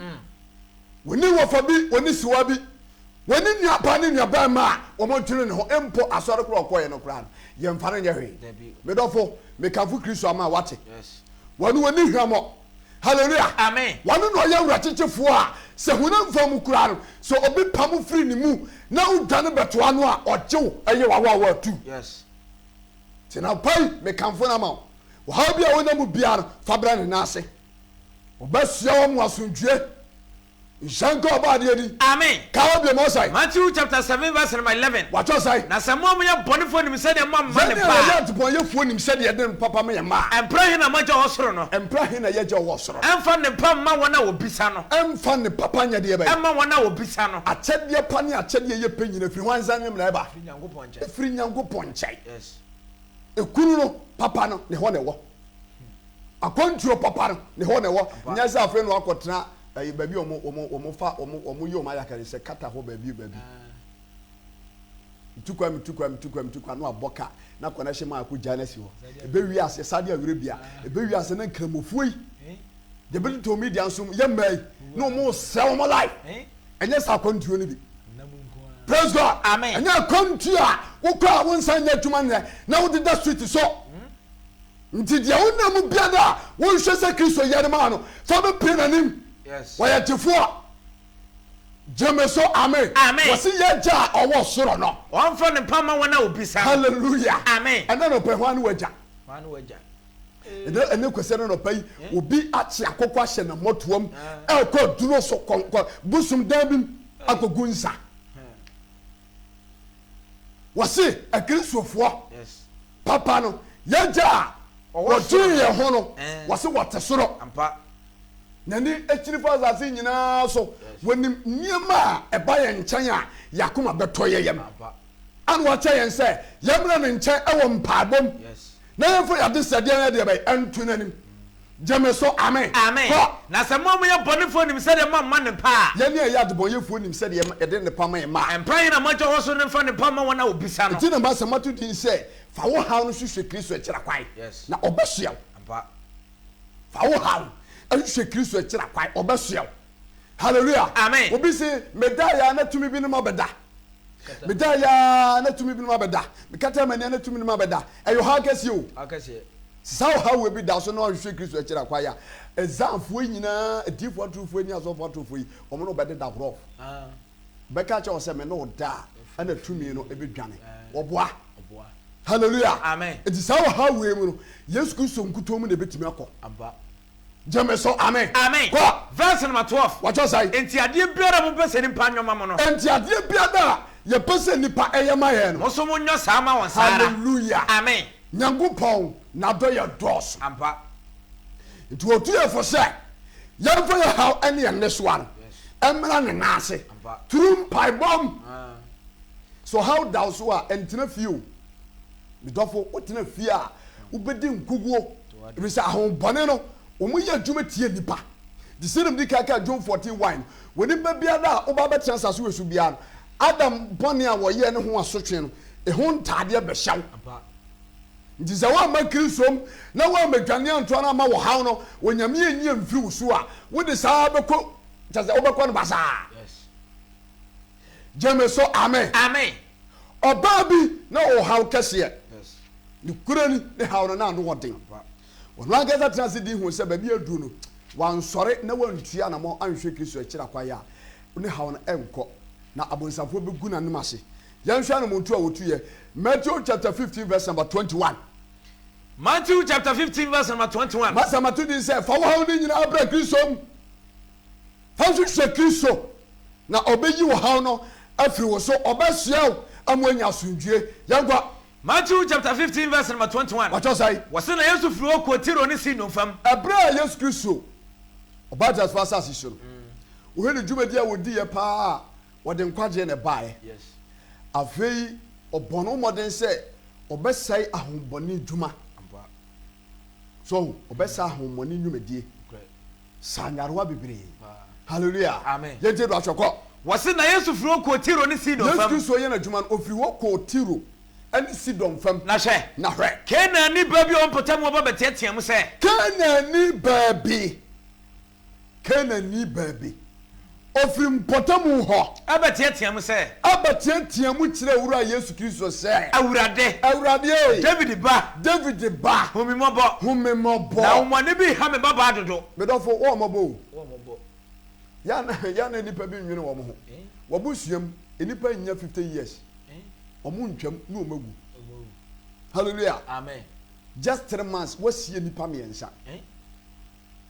Wɔnni wɔfa bi, wɔnni siwa bi. Wɔnni nuabaa ne nuabarima a wɔdwene ne ho. Mpo asɔre koraa a ɔkɔeɛ no koraa no, yɛmfa no nyɛ hwee. Me dɔfo, mekamfo Kristo ama wo, woate? Wɔno ɔnni hwammɔ. Hallelujah! Amen. Wɔno na ɔyɛ awerɛkyekyefoɔ a sɛ honam fam koraa no, sɛ obi pam wo firi ne mu na wodwane bɛtoa no a, ɔgye wo yɛ w'awaawaatu. Nti anɔpa yi, mekamfo no ama wo. Ɔhaw bi a wonam mu biara no, fa bra ne nan ase. Ɔbɛsoa wo ama wo asomdwoeɛ. Nhyira nka Ɔbɔadeɛ din. Amen. Ka hɔ bio ma ɔsɛe. Matthew chapter 7 verse number 11. Watwerɛ sɛn? Na sɛ mo a moyɛ bɔnefoɔ nim sɛdeɛ moamma Yɛn ne a ba yɛyɛ a. adebɔnyɛfoɔ nim sɛdeɛ yɛde nnepa pa ma yɛn mma a. Ɛmpra he na mo Agya a ɔwɔ soro no. Ɛmpra he na yɛn Agya a ɔwɔ soro no. Ɛmfa nnepa mma wɔn a wɔbisa no. Ɛmfa nnepa pa nyɛ deɛ bɛn? Mma wɔn a wɔbisa no. Akyɛdeɛ pa ne akyɛdeɛ a ɛyɛ pɛ nyina firi hwan nsa na ɛba? Ɛfiri Nyankopɔn nkyɛn. Ɛfiri Nyankopɔn nkyɛn. Yes. Ekunu no papa no, ne hɔ na ɛwɔ. Akwantuo papa no, ne hɔ na ɛwɔ. Nyɛ sɛ afei na wakɔtena ɛyi baabi a wɔn wɔn wɔn fa wɔn wɔn yɛ wɔn ayakari sɛ kata hɔ baabi baabi. Metu kwan metu kwan metu kwan metu kwan na wabɔ ka na kɔ na hyɛ mu akɔ gya no asi hɔ. Ebe wi ase Saudi Arabia ebe wi ase na nkramofoɔ yi deɛ bɛtotɔ media nso yɛ mmaa yi na wɔn sɛ wɔn life. Ɛnyɛ sɛ akwantuo no bi. Praise God. Amen. Ɛnyɛ akwantuo a wokɔ a wonsan nyɛ adwuma nyɛ na wodeda street so. Nti deɛ wonam mu biara a wonhwɛ sɛ Kristo yɛ no maa no, fa bɛpue n'anim. Wɔyɛ gyefoɔ. Gye me so, amen. Amen. Wɔse yɛn Agya a ɔwɔ soro no. Ɔmfa ne mpa mma wɔn a wɔbisa no. Hallelujah. Amen. Ɛnɛ nɔpɛ hwan ne w'agya? Hwan ne w'agya? Ɛnɛ ɛnɛ kwasi ɛnɛ nɔpɛ yi, obi akye akokɔ ahyɛ ne mmɔtoam ɛrekɔ aduro so kɔ kɔ bosom dan bi mu akɔgu nsa. Wɔse akristofoɔ papa no, yɛn Agya a ɔdwen yɛn ho no, wɔse wɔte soro. N'ani kyini fa asase nyinaa so. Wɔnim nneɛma a ɛba yɛn nkyɛn a yɛn akoma bɛtɔ yɛn yam. Ana wakyɛ yɛn sɛ yɛmmra ne nkyɛn wɔ mpaebɔ mu na yɛmfa yɛn adesrɛdeɛ no deɛ bɛn nto n'anim. Gye me so, amen. Amen. Kɔ. Na sɛ mo a moyɛ bɔnefoɔ nim sɛdeɛ moamma nnepa a. Yɛn a yɛyɛ adebɔnyɛfoɔ nim sɛdeɛ yɛde nnepa ma yɛn mma a. Ɛmpra he na mo Agya wɔ soro no mfa nnepa mma wɔn a wɔbisa no. Enti na m'asɛm ato din sɛ, Fa wo haw no hwehwɛ Kristo akyira kwan, na ɔbɛsoɛ wo. Ampa. Fa wo haw hwehwɛ Kristo akyira kwan, ɔbɛsoɛ wo. Hallelujah. Amen. Obi se, Medaeɛ a na tumi binom abɛda. Medaeɛ a na tumi binom abɛda. Mekata m'ani a na tumi binom abɛda. Ɛyɛ ɔhaw kɛseɛ o. Ɔhaw kɛseɛ. Saa ɔhaw wei bi da so na ɔhwehwɛ Kristo akyiri akwan a, Ezanfoɔ yi nyinaa, adiyifoɔ atorofoɔ yi ne asɔfoɔ atorofoɔ yi, wɔn ne wo bɛdeda rough. Bɛka akyerɛ wo sɛ, me ne wo da a, ɛna tumi no bɛdwane. Wɔboa. Hallelujah. Amen. Nti saa ɔhaw wei mu no, Yesu Kristo nkutoo mu na ɛbɛtumi akɔ. Ampa. Gyeme so amen. Amen. Kɔ. Verse number 12. Wɔkyɛ sɛn? Enti adeɛ biara a mopɛ sɛ nnipa nyɔ ma mo no. Enti adeɛ biara a yɛpɛ sɛ nnipa yɛ ma yɛn no. Mo nso monyɔ saa ma wɔn saa ara. Hallelujah. Amen. Nyankopɔn n'adɔyɛ dɔɔso. Ampa. Nti ɔtu yɛn fo sɛ yɛmfa yɛn haw ne yɛn nnesoa no mmra ne nan ase through mpaebɔ mu. Sɛ ɔhaw da wo so a, ntena fie o. Me dɔfo, wotena fie a, wobɛdi nkoguo. Ɛfiri sɛ ahonhommɔne no, wɔyɛ adwuma tia nnipa. Nti sɛdeɛ medi kan kaa John 14 1 no, wɔ nipa biara a woba abɛtena asase wei so biara no, Adam bɔne a wɔyɛɛ no ho asotwe no, ɛho ntaadeɛ bɛhyɛ wo. Nti sɛ woamma Kristo mu na woammɛdwane antoa no amma wɔhaw no, Onyame anyi amfiri wo so a, wode saa ara bɛkɔ, kyerɛ sɛ wobɛkɔ no basaa. Gyeme so amen. Amen. Ɔbaa bi na ɔwɔ haw kɛseɛ. Nokorɛ ni, ne haw no na ano wɔ den. Ɔno ankasa tena ase dinn huu sɛ baabi a aduru no, wansɔre na wantua anammɔn anhwɛ Kristo akyiri akwan a, ne haw no renkɔ, na abonsamfoɔ bɛgu n'anom ase. Yɛnhwɛ anammɔntuo a wɔtuiɛ. Matthew chapter 15 verse number 21. Matthew chapter 15 verse number 21. Masa mato din sɛ, Fa wo haw no nyinaa bra Kristo mu. Fa hwehwɛ Kristo, na ɔbɛyi wo haw no afiri wo so, ɔbɛsoɛ wo ama woanya asomdwoeɛ. Yɛnkɔ. Matthew chapter 15 verse number 21. Wɔatwerɛ sɛn? Wɔse na Yesu firi hɔ kɔɔ Tiro ne Sidon fam. Ɛberɛ a Yesu Kristo ɔbaa teasefoɔ asase so no, wohwɛ ne dwumadie a ɔdiiɛ paa a, ɔde nkwagyeɛ na ɛbaeɛ. Afei ɔbɔɔ ne ho mmɔden sɛ ɔbɛsɛe ahohommɔne dwuma. So ɔho? Ɔbɛsɛe ahohommɔne nnwumadie. Saa nyarewa bebree. Hallelujah. Amen. Yɛntie do ahwɛ kɔ. Wɔse na Yesu firi hɔ kɔɔ Tiro ne Sidon Yesu fam. Kristo reyɛ n'adwuma no, ɔfiri hɔ kɔɔ Tiro ne Sidon fam. Na hwɛ! Na hwɛ! Kanaanni baa bi a ɔwɔ mpɔtam hɔ ba bɛteateaa mu sɛ. Kanaanni baa bi. Kanaanni baa bi, ɔfiri mpɔtamu hɔ. Bɛteateaa mu sɛ. Bɛteateaa mu kyerɛɛ Wura Yesu Kristo sɛ. Awurade. Awurade ei. Dawid Ba. Dawid Ba. Hu me mmɔbɔ. Hu me mmɔbɔ. Na ahonhommɔne bi reha me babaa dodo. Me dɔfo, wo mmɔbɔ o. Wo mmɔbɔ. Yɛ a na, yɛ a na nnipa bi nnwene wɔn ho. W'abusua mu, nnipa nnya 50 years. Wɔn ntwam na wɔn awu. Hallelujah. Amen. Just 3 months, woasie nnipa mmiɛnsa.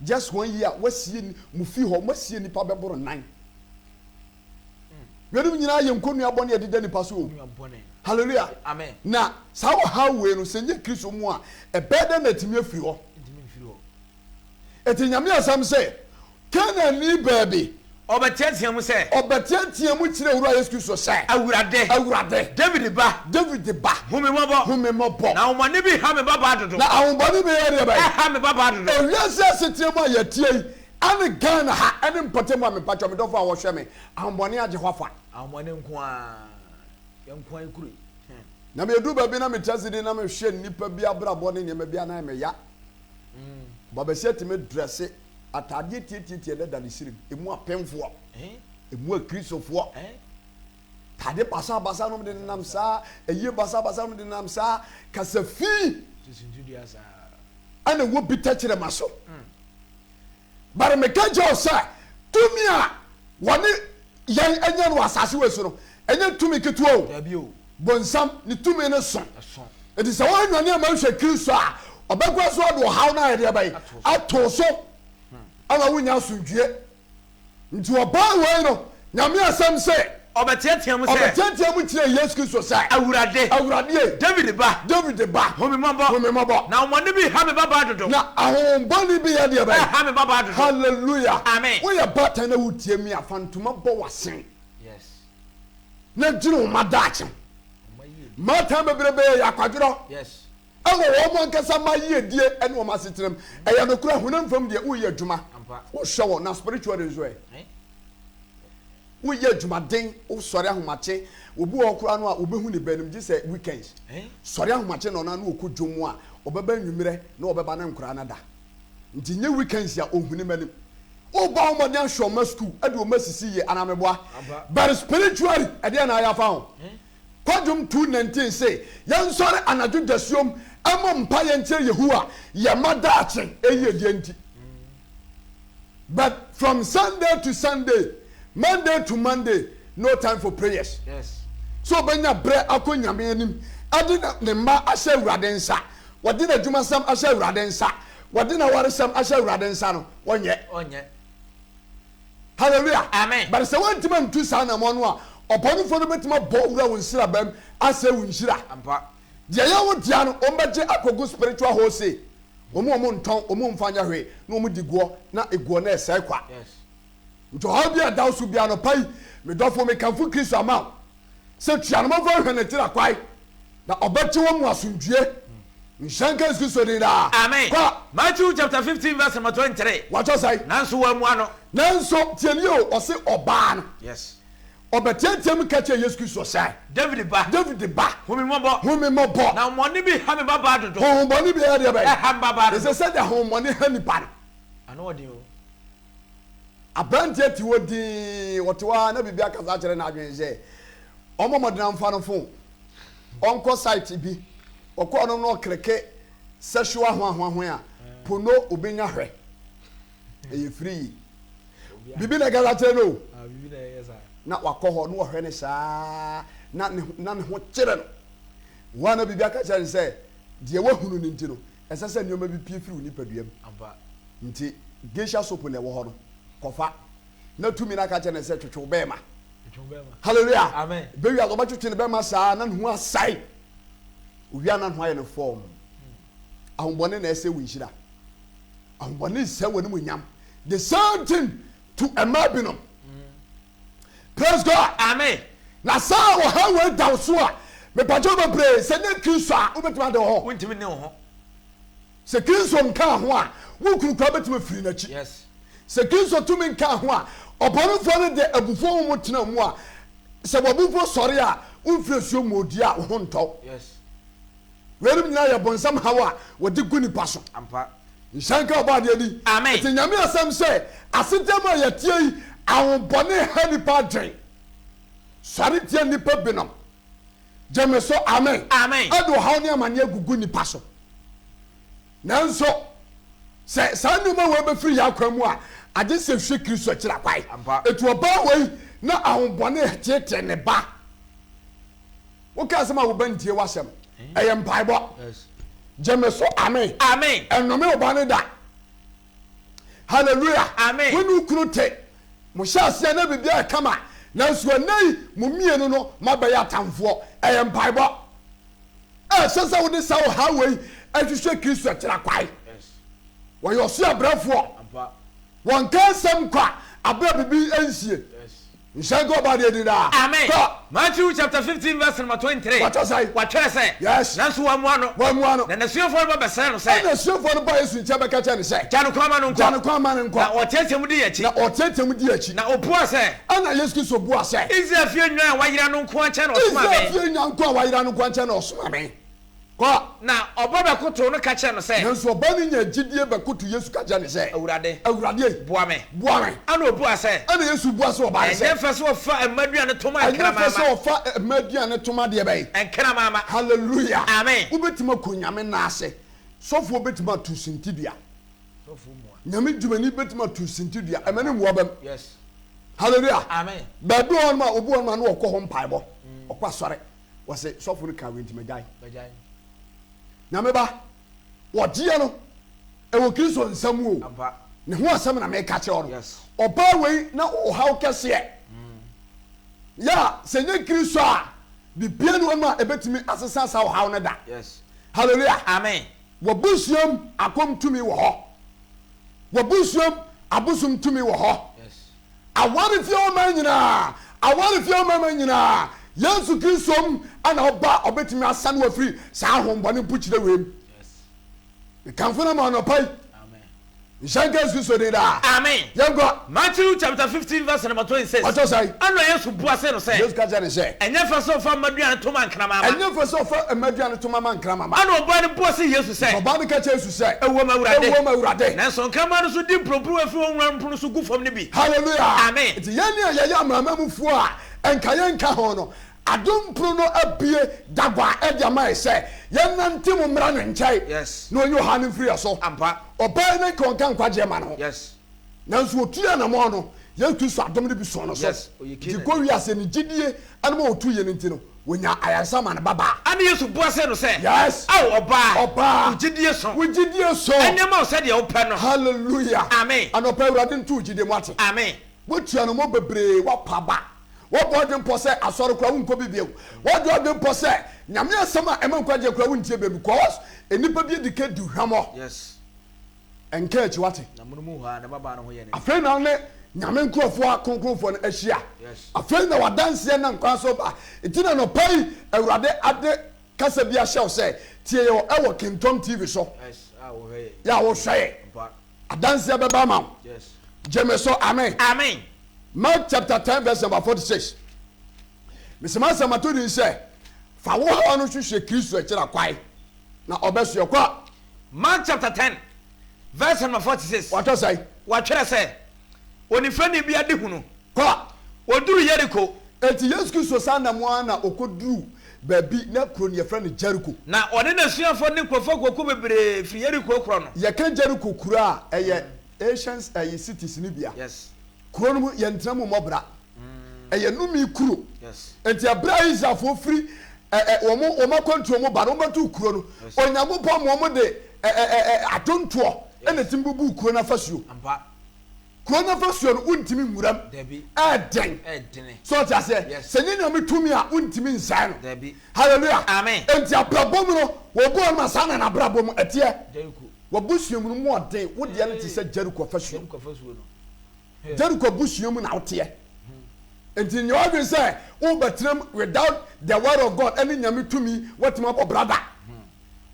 Just one year, woasie, mo fi hɔ, moasie nnipa bɛboro nnan. Weinom nyinaa yɛ nkonnua bɔne a ɛdeda nipa so o. Hallelujah. Amen. Na saa ɔhaw wei no, sɛ nyɛ Kristo mu a, ɛbɛyɛ dɛn na atumi afiri hɔ? Enti Nyame asɛm se, Kanaanni baa bi. Ɔbɛteateaa mu sɛ. Ɔbɛteateaa mu kyerɛɛ Wura Yesu Kristo sɛ. Awurade. Awurade. Dawid ba. Dawid ba. Hu me mmɔbɔ. Hu me mmɔbɔ. Na ahonhommɔne bi ha me babaa dodo. Na ahonhommɔne bi yɛ deɛ bɛn? Ɛha me babaa dodo. Ewiase aseteɛ mu a yɛteɛ yi, ɛne Ghana ha, ɛne mpɔtam a mepakyɛw me dɔfo a wɔhwɛ me, ahonhommɔne agye hɔ afa. Ahonhommɔne nko ara, yɛn nko ara kuro yi. Hmm. Na medu baabi na mete ase din na mehwɛ nnipa bi abrabɔ ne nneɛma bi a na ɛyɛ me ya. Babasia tumi drɛse ataadeɛ tiatiatia na da ne sirim. Emu apemfoɔ, emu akristofoɔ. Taade basabasa nom de nenam saa, ayie basabasa nom de nenam saa, kasa fi ɛna ɛwɔ bi tɛkyerɛma so. But meka kyerɛ wo sɛ, tumi a wɔne yɛn anya no wɔ asase wei so no, ɛnyɛ tumi ketewa o. Dabi o. Bonsam, ne tumi no so. Ɛso. Enti sɛ woannwane amma nhwɛ Kristo a, ɔbɛkɔ so de ɔhaw no ayɛ deɛ bɛn? Ato so. Ama wonnya asomdwie. Nti ɔbaa wei no, Nyame asɛm se. Ɔbɛteatea mu sɛ. Ɔbɛteatea mu kyerɛɛ Yesu Kristo sɛ. Awurade. Awurade e. Dawid ba. Dawid ba. Hu me mmɔbɔ. Hu me mmɔbɔ. Na ahonhommɔne bi ha me babaa dodo. Na ahonhommɔne bi yɛ deɛ bɛn? Ɛha me babaa dodo. Hallelujah. Amen. Woyɛ baatan na wotie me a, fa ntoma bɔ w'asen. Yes. Na dwene wo mma daakye ho. Mmaatan bebrebe yɛ akwadworɔ. Yes. Ɛwɔ wɔn ankasa mma yiedie ne wɔn asetenam. Ɛyɛ nokorɛ, honam fam deɛ woreyɛ adwuma, wohwɛ wɔn, na spiritually nso ɛ? Woyɛ adwumaden, wosɔre ahomakye, obi wɔ hɔ koraa no a wobɛhu ne ba anim gye sɛ weekends. Sɔre ahomakye na ɔno ara na ɔkɔ dwom a, ɔbɛba anwummerɛ na ɔbɛba ne nkoraa no ada. Nti nyɛ weekends a ɔhu ne mma anim. Wobɔ wo mmɔden ahwɛ wɔn mma sukuu de wɔn asisi yie anaa meboa? But spiritually ɛdeɛn na ayɛ afa ho? Kwadwom 2:19 se, Yɛnsɔre anadwo dasuom mmɔ mpaeɛ nkyerɛ Yehowa yɛn mma daakye yiedie nti. But from Sunday to Sunday, Monday to Monday, no time for prayers. Yes. Sɛ ɔbɛnya berɛ akɔ Nyame anim ɛde ne mma ahyɛ Awurade nsa, wɔde n'adwumasɛm ahyɛ Awurade nsa, wɔde n'awaresɛm ahyɛ Awurade nsa no, ɔnyɛ. Ɔnyɛ. Hallelujah. Amen. But sɛ woantumi antu saa anamɔn no a, ɔbɔnefoɔ no bɛtumi abɔ wura wo nsirabam asɛe wo nhyira. Ampa. Deɛ ɛyɛ wo dea no, wɔbɛgye akɔgu spiritual wholesale. Wɔn a wɔntɔn, wɔn mfa nyɛ hwee, na wɔdi guɔ, na eguɔ no ɛsɛe kwa. Yes. Nti ɔhaw bi a ɛda wo so biara anɔpa yi, me dɔfo, mekamfo Kristo ama wo sɛ tua no mɔmfa nhwɛ n'akyiri akwae, na ɔbɛgye wo mu asomdwie. Nhyira nka Yesu Kristo din daa. Amen. Kɔ. Matthew chapter 15 verse number 23. Wɔatwerɛ sɛn? Nanso wammua no. Nanso, tie nie o, ɔse ɔbaa no. Yes. Ɔbɛteateaam ka kyerɛɛ Yesu Kristo sɛ. Dawid ba. Dawid ba. Hu me mmɔbɔ. Hu me mmɔbɔ. Na honhommɔne bi ha me babaa dodo. Honhommɔne bi yɛ deɛ bɛn? Ɛha me babaa dodo. Ɛsɛ sɛdeɛ honhommɔne ha nipa no. Ano wɔ den o. Aberanteɛ te hɔ dinn, ɔte hɔ ara na biribi akasa akyerɛ n'adwene sɛ ɔmmɔ mmɔden amfa no fon, ɔnkɔ site bi. Ɔkɔɔ no na ɔkleke sexual hwanhwanhwan a, pono obɛnya hwɛ. Ɛyɛ free. Biribi na ɛkasa kyerɛ no o. Ah, na wakɔ hɔ na ɔhwɛ no saa na ne na ne ho kyerɛ no. Wɔn a na biribi aka kyerɛ no sɛ deɛ wahunu no nti no, ɛsɛ sɛ nneɛma bi pue firi wo nipadua mu. Nti geisha soap na ɛwɔ hɔ no, kɔfa. Na tumi no aka kyerɛ no sɛ twetwe wo bɛɛma. Hallelujah. Amen. Bɛwi a ɔbɛtwetwe ne bɛɛma saa na ne ho asae. Owia na ne ho ayɛ no fɔm. Ahombɔne na ɛsɛ wo nhyira. Ahobɔne sɛe w'animuonyam. The same thing to mmaa binom. Praise God. Amen. Na saa ɔhaw wei da wo so a, mepakyɛw bebree, sɛ nyɛ Kristo a, wobɛtumi ade wo ho. Wontumi ne wo ho. Sɛ Kristo nkaa ho a, wo kunu koraa bɛtumi afiri n'akyi. Yes. Sɛ Kristo tumi nkaa ho a, ɔbɔnefoɔ no de abufuo honhom tena mu a, sɛ w'abufuo sɔre a, womfiri asuo mu ɔdi a, wo ho ntɔ wo. Yes. Weinom nyinaa yɛ bonsam haw a wɔde gu nipa so. Ampa. Nhyira nka Ɔbɔadeɛ din. Amen. Enti Nyame asɛm sɛ, asetena mu a yɛteɛ yi, ahonbɔne ha nipa adwen. Sɔre tia nnipa binom. Gye me so, amen. Amen. Ɛde ɔhaw ne amaneɛ gugu nipa so. Nanso, sɛ saa nneɛma wei bɛfiri yɛn akwan mu a, agye sɛ hwɛ Kristo akyiri akwan. Ampa. Enti ɔbaa wei na ahonbɔne teetee ne ba. Woka asɛm a wo ba ntie w'asɛm. Ɛyɛ mpaebɔ. Gye me so amen. Amen. Ɛnnome wo ba no da. Hallelujah. Amen. Wo ne wo kunu te. Mo hyɛ aseɛ na biribiara yɛ kama. Nanso ɛnnɛ yi, mo mmienu no moabɛyɛ atamfoɔ. Ɛyɛ mpaebɔ a ɛsɛ sɛ wode saa ɔhaw wei hwehwɛ Kristo akyiri akwan. Wɔyɛ ɔsoro abrɛfoɔ. Wɔnka nsɛm kwa aberɛ a biribi nsie. Nhyɛ nka ɔbaa deɛ di daa. Amen. Kɔ. Matthew chapter 15 verse number 23. Wɔatwerɛ sɛn? Wɔatwerɛ sɛ. Yes. Nanso wammua no. Wammua no. Na n'asuafoɔ no ba bɛsrɛɛ no sɛ. Ɛnna asuafoɔ no baa Yesu nkyɛn bɛka kyerɛɛ no sɛ. Gya no kwan ma no nkɔ. Gya no kwan ma no nkɔ. Na ɔteatea mu di yɛn akyi. Na ɔteatea mu di yɛn akyi. Na ɔbuaa sɛ. Ɛnna Yesu Kristo buaa sɛ. Israel fie nnwan a wɔayera no nko ara nkyɛn na ɔsomaa me. Israel fie nnwan nko a wɔayera no nko ara nkyɛn na ɔsomaa me. Kɔ. Na ɔba bɛkotow no ka kyerɛɛ no sɛ. Nanso ɔbaa no nyaa gyidie bɛkoto Yesu ka kyerɛɛ no sɛ. Awurade. Awurade ei. Boa me. Boa me. Ɛnna ɔbuaa sɛ. Ɛnna Yesu bua sɛ ɔbaa no sɛ. Ɛnyɛ fɛ sɛ wɔfa mma aduane to ma Ɛnyɛ nkraman fɛ mma. sɛ wɔfa mma aduane to ma deɛ bɛn? Nkraman mma. Hallelujah. Amen. Wobɛtumi akɔ Nyame nan ase. Sɔfoɔ bɛtumi ato suntidua. Sɔfoɔ mua. Nyame dwumani bɛtumi ato suntidua. Ɛmɛ ne mmoa bam. Yes. Hallelujah. Amen. Baabi wɔ hɔnom a, obi wɔ hɔnom a na ɔkɔ hɔ mpaebɔ. Ɔkɔ asɔre. Wɔse sɔfo no kaa wei nti magyae. Nyame ba, wɔgyeɛ no ɛwɔ Kristo nsa mu o. Ne ho asɛm na meka kyerɛ wo no. Ɔbaa wei na ɔhaw kɛseɛ. Yɛ a sɛ nyɛ Kristo a, bibia ni hɔ nom a ɛbɛtumi asesa saa ɔhaw no da. Hallelujah. Amen. W'abusuam akɔm tumi wɔ hɔ. W'abusuam abosom tumi wɔ hɔ. Awarefie ɔman nyinaa, awarefie ɔmamma nyinaa, Yesu Kristo mu na ɔba a ɔbɛtumi asane wo afiri saa ahombɔne mpokyerɛ wei mu. Mekamfo no ma anɔpa yi. Nhyɛ nka Yesu Kristo din daa. Amen. Yɛnkɔ. Matthew chapter 15 verse number 26. Ɔtɔ sɛn? Ɛnna Yesu bua see no sɛ. Yesu ka kyerɛ no sɛ. Ɛnyɛ fɛ sɛ ɔfa mma aduane to ma nkraman mma. Ɛnyɛ fɛ sɛ ɔfa mma aduane to ma ma nkraman mma. Ɛnna ɔbaa no bua see Yesu sɛ. Ɔbaa no ka kyerɛɛ Yesu sɛ. Ɛwom, Awurade. Ɛwom, Awurade. Nanso nkraman no nso di mporoporowa fi wɔn wuranom pono so gu fam no bi. Hallelujah! Amen. Nti yɛn a yɛyɛ amanamanmufoɔ a nka yɛnka ho no, adom pono no abue dagua de ama yɛn sɛ yɛnnante mu mmra ne nkyɛn Yes. na ɔnyi ɔhaw no mfiri yɛn so. Ampa. Ɔbaa yi na nka ɔnka nkwagyeɛ mma ne ho. Yes. Nanso ɔtuu anamɔn no, Yesu Kristo adom no bi sɔɔ no so. Yes, ɔyɛ Nti Kanaanni. kɔ wiase ne gyidie no ma ɔtuiɛ no nti no, Wɔnyaa ayaresa maa ne babaa. Ɛnna Yesu bua see no sɛ, Yes. Ao, ɔbaa, Ɔbaa. wo gyidie so. Wo gyidie so. Ɛnyɛ mma wo sɛdeɛ wopɛ no. Hallelujah. Amen. Anɔpa yi, Awurade nto wo gyidie mu ate. Amen. Woatua no mmɔ bebree, woapa aba. Woabɔ w'adwene pɔ sɛ asɔre koraa wonkɔ bi bio. Woadwen w'adwene pɔ sɛ Nyame asɛm a ɛma nkwagyeɛ koraa wontie bio because nnipa bi adi kan di hwammɔ. Yes. Ɛnka akyi wate. Na mono mu hɔ ara ne babaa no ho yɛ no den. Afei na wo ne Nyame nkurɔfoɔ akronkronfoɔ no ahyia. Yes. Afei na w'adanseɛ nam kwan so ba. Nti na anɔpa yi Awurade ade kasa bi ahyɛ wo sɛ tie yɛ wɔ Kingtom TV so. Yes, a wohwɛ yɛn. Yɛ a wohwɛ yɛn. Ampa. Adanseɛ bɛba ama wo. Yes. Gye me so, amen. Amen. Mark chapter 10 verse number 46. Mese m'asɛm ato din sɛ, fa wo haw no hwehwɛ Kristo akyira kwae, na ɔbɛsoɛ. Kɔ. Mark chapter 10 verse number 46. Wɔatwerɛ sɛn? Wɔatwerɛ sɛ, Onifirani bi adehunu. Kɔ. Ɔduruu Yeriko. Enti Yesu Kristo san nam ara na ɔkɔduruu baabi, na kuro no yɛfrɛ no Jeriko. Na ɔne n'asuafoɔ ne nkurɔfoɔ akuakuo bebree firi Yeriko rekorɔ no. Yɛka Jeriko kuro a, ɛyɛ ancient ɛyi cities no bi a. Yes. Kuro no mu, yɛntena mu mmɔ bra. Ɛyɛ nnome kuro. Enti ɛberɛ a Israelfoɔ firi wɔn wɔn akwantuo mu ba no, wɔbɛtoo kuro no. Onyankopɔn ma wɔn de adwontoɔ na ɛtumi bubuu kuro no afasuo. Kuro no afasuo no, wontumi nwura mu. Ɛɛden. So ɔte aseɛ? Sɛ nyɛ Nyame tumi a, wontumi nsɛe no. Hallelujah. Enti abrabɔ mu no, wɔbu wɔn ma saa na n'abrabɔ mu ɛteɛ. W'abusua mu no mu ɔden, wo deɛ no te sɛ Jericho afasuo. Jericho abusua mu na woteɛ. Nti nyɛ w'adwene sɛ wobɛtena mu without the word of God ɛne Nyame tumi woatumi abɔ bra da.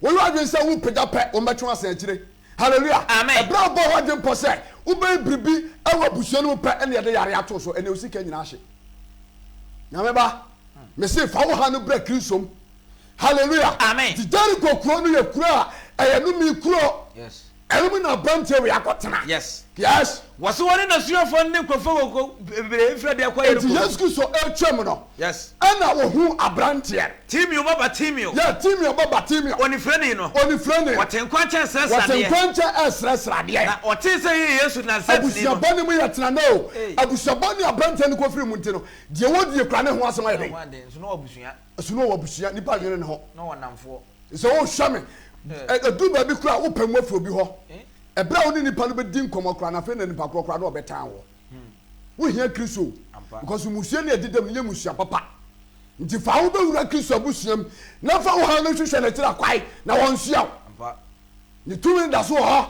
Woyɛ w'adwene sɛ wopagya pɛ, wɔbɛtwe wo asan akyire. Hallelujah. Amen. Ɛberɛ a wobɔɔ w'adwene pɔ sɛ wobɛyɛ biribi wɔ abusua no mu pɛ ɛne yɛde yare ato so, ɛne wo sika nyinaa ahye. Nyame ba, mese fa wo ha no brɛ Kristo mu. Hallelujah. Amen. Nti Jericho kuro no yɛ kuro a ɛyɛ nome kuro. Yes. Ɛno mu na aberanteɛ wei akɔtena. Yes. Yes. Wɔse wɔne n'asuafoɔ ne nkurɔfoɔ kɔkɔ bebree mfiri adi akɔ Enti Yeriko. Yesu Kristo retwam no, Yes. ɛna ɔhuu aberanteɛ no. Timeo ba Bartimeo. Yeah, Timeo ba Bartimeo. Onifirani no. Onifirani no. Ɔte nkwankyɛn resrɛsrɛ Ɔte adeɛ. nkwankyɛn resrɛsrɛ adeɛ. Na ɔtee sɛ ɛyɛ Yesu Nasaretni no. Abusua bɔne mu yɛ tena nnɛ o. Ei. Abusua bɔne a aberanteɛ no kɔfiri mu nti no, deɛ wɔdie koraa ne ho asɛm ayɛ Ne dɛn? ho aden, nso na ɔwɔ abusua. Nso na ɔwɔ abusua, nnipa nnwene ne ho. Na ɔwɔ nnamfoɔ. Sɛ wohwɛ me, ɛduru baabi koraa a wopɛ mu afiri obi hɔ. Ɛberɛ a wo ne nipa no bɛdi nkɔmmɔ koraa no, afei na nipa korɔ koraa na ɔbɛtan wo. Wohia Kristo. Because mmusua no a ɛdeda mu no nyɛ mmusua papa. Nti fa wo bɛwura Kristo abusua mu na fa wo haw no hwehwɛ n'akyiri akwae na ɔnsoa wo. Ne tumi no da so wɔ hɔ.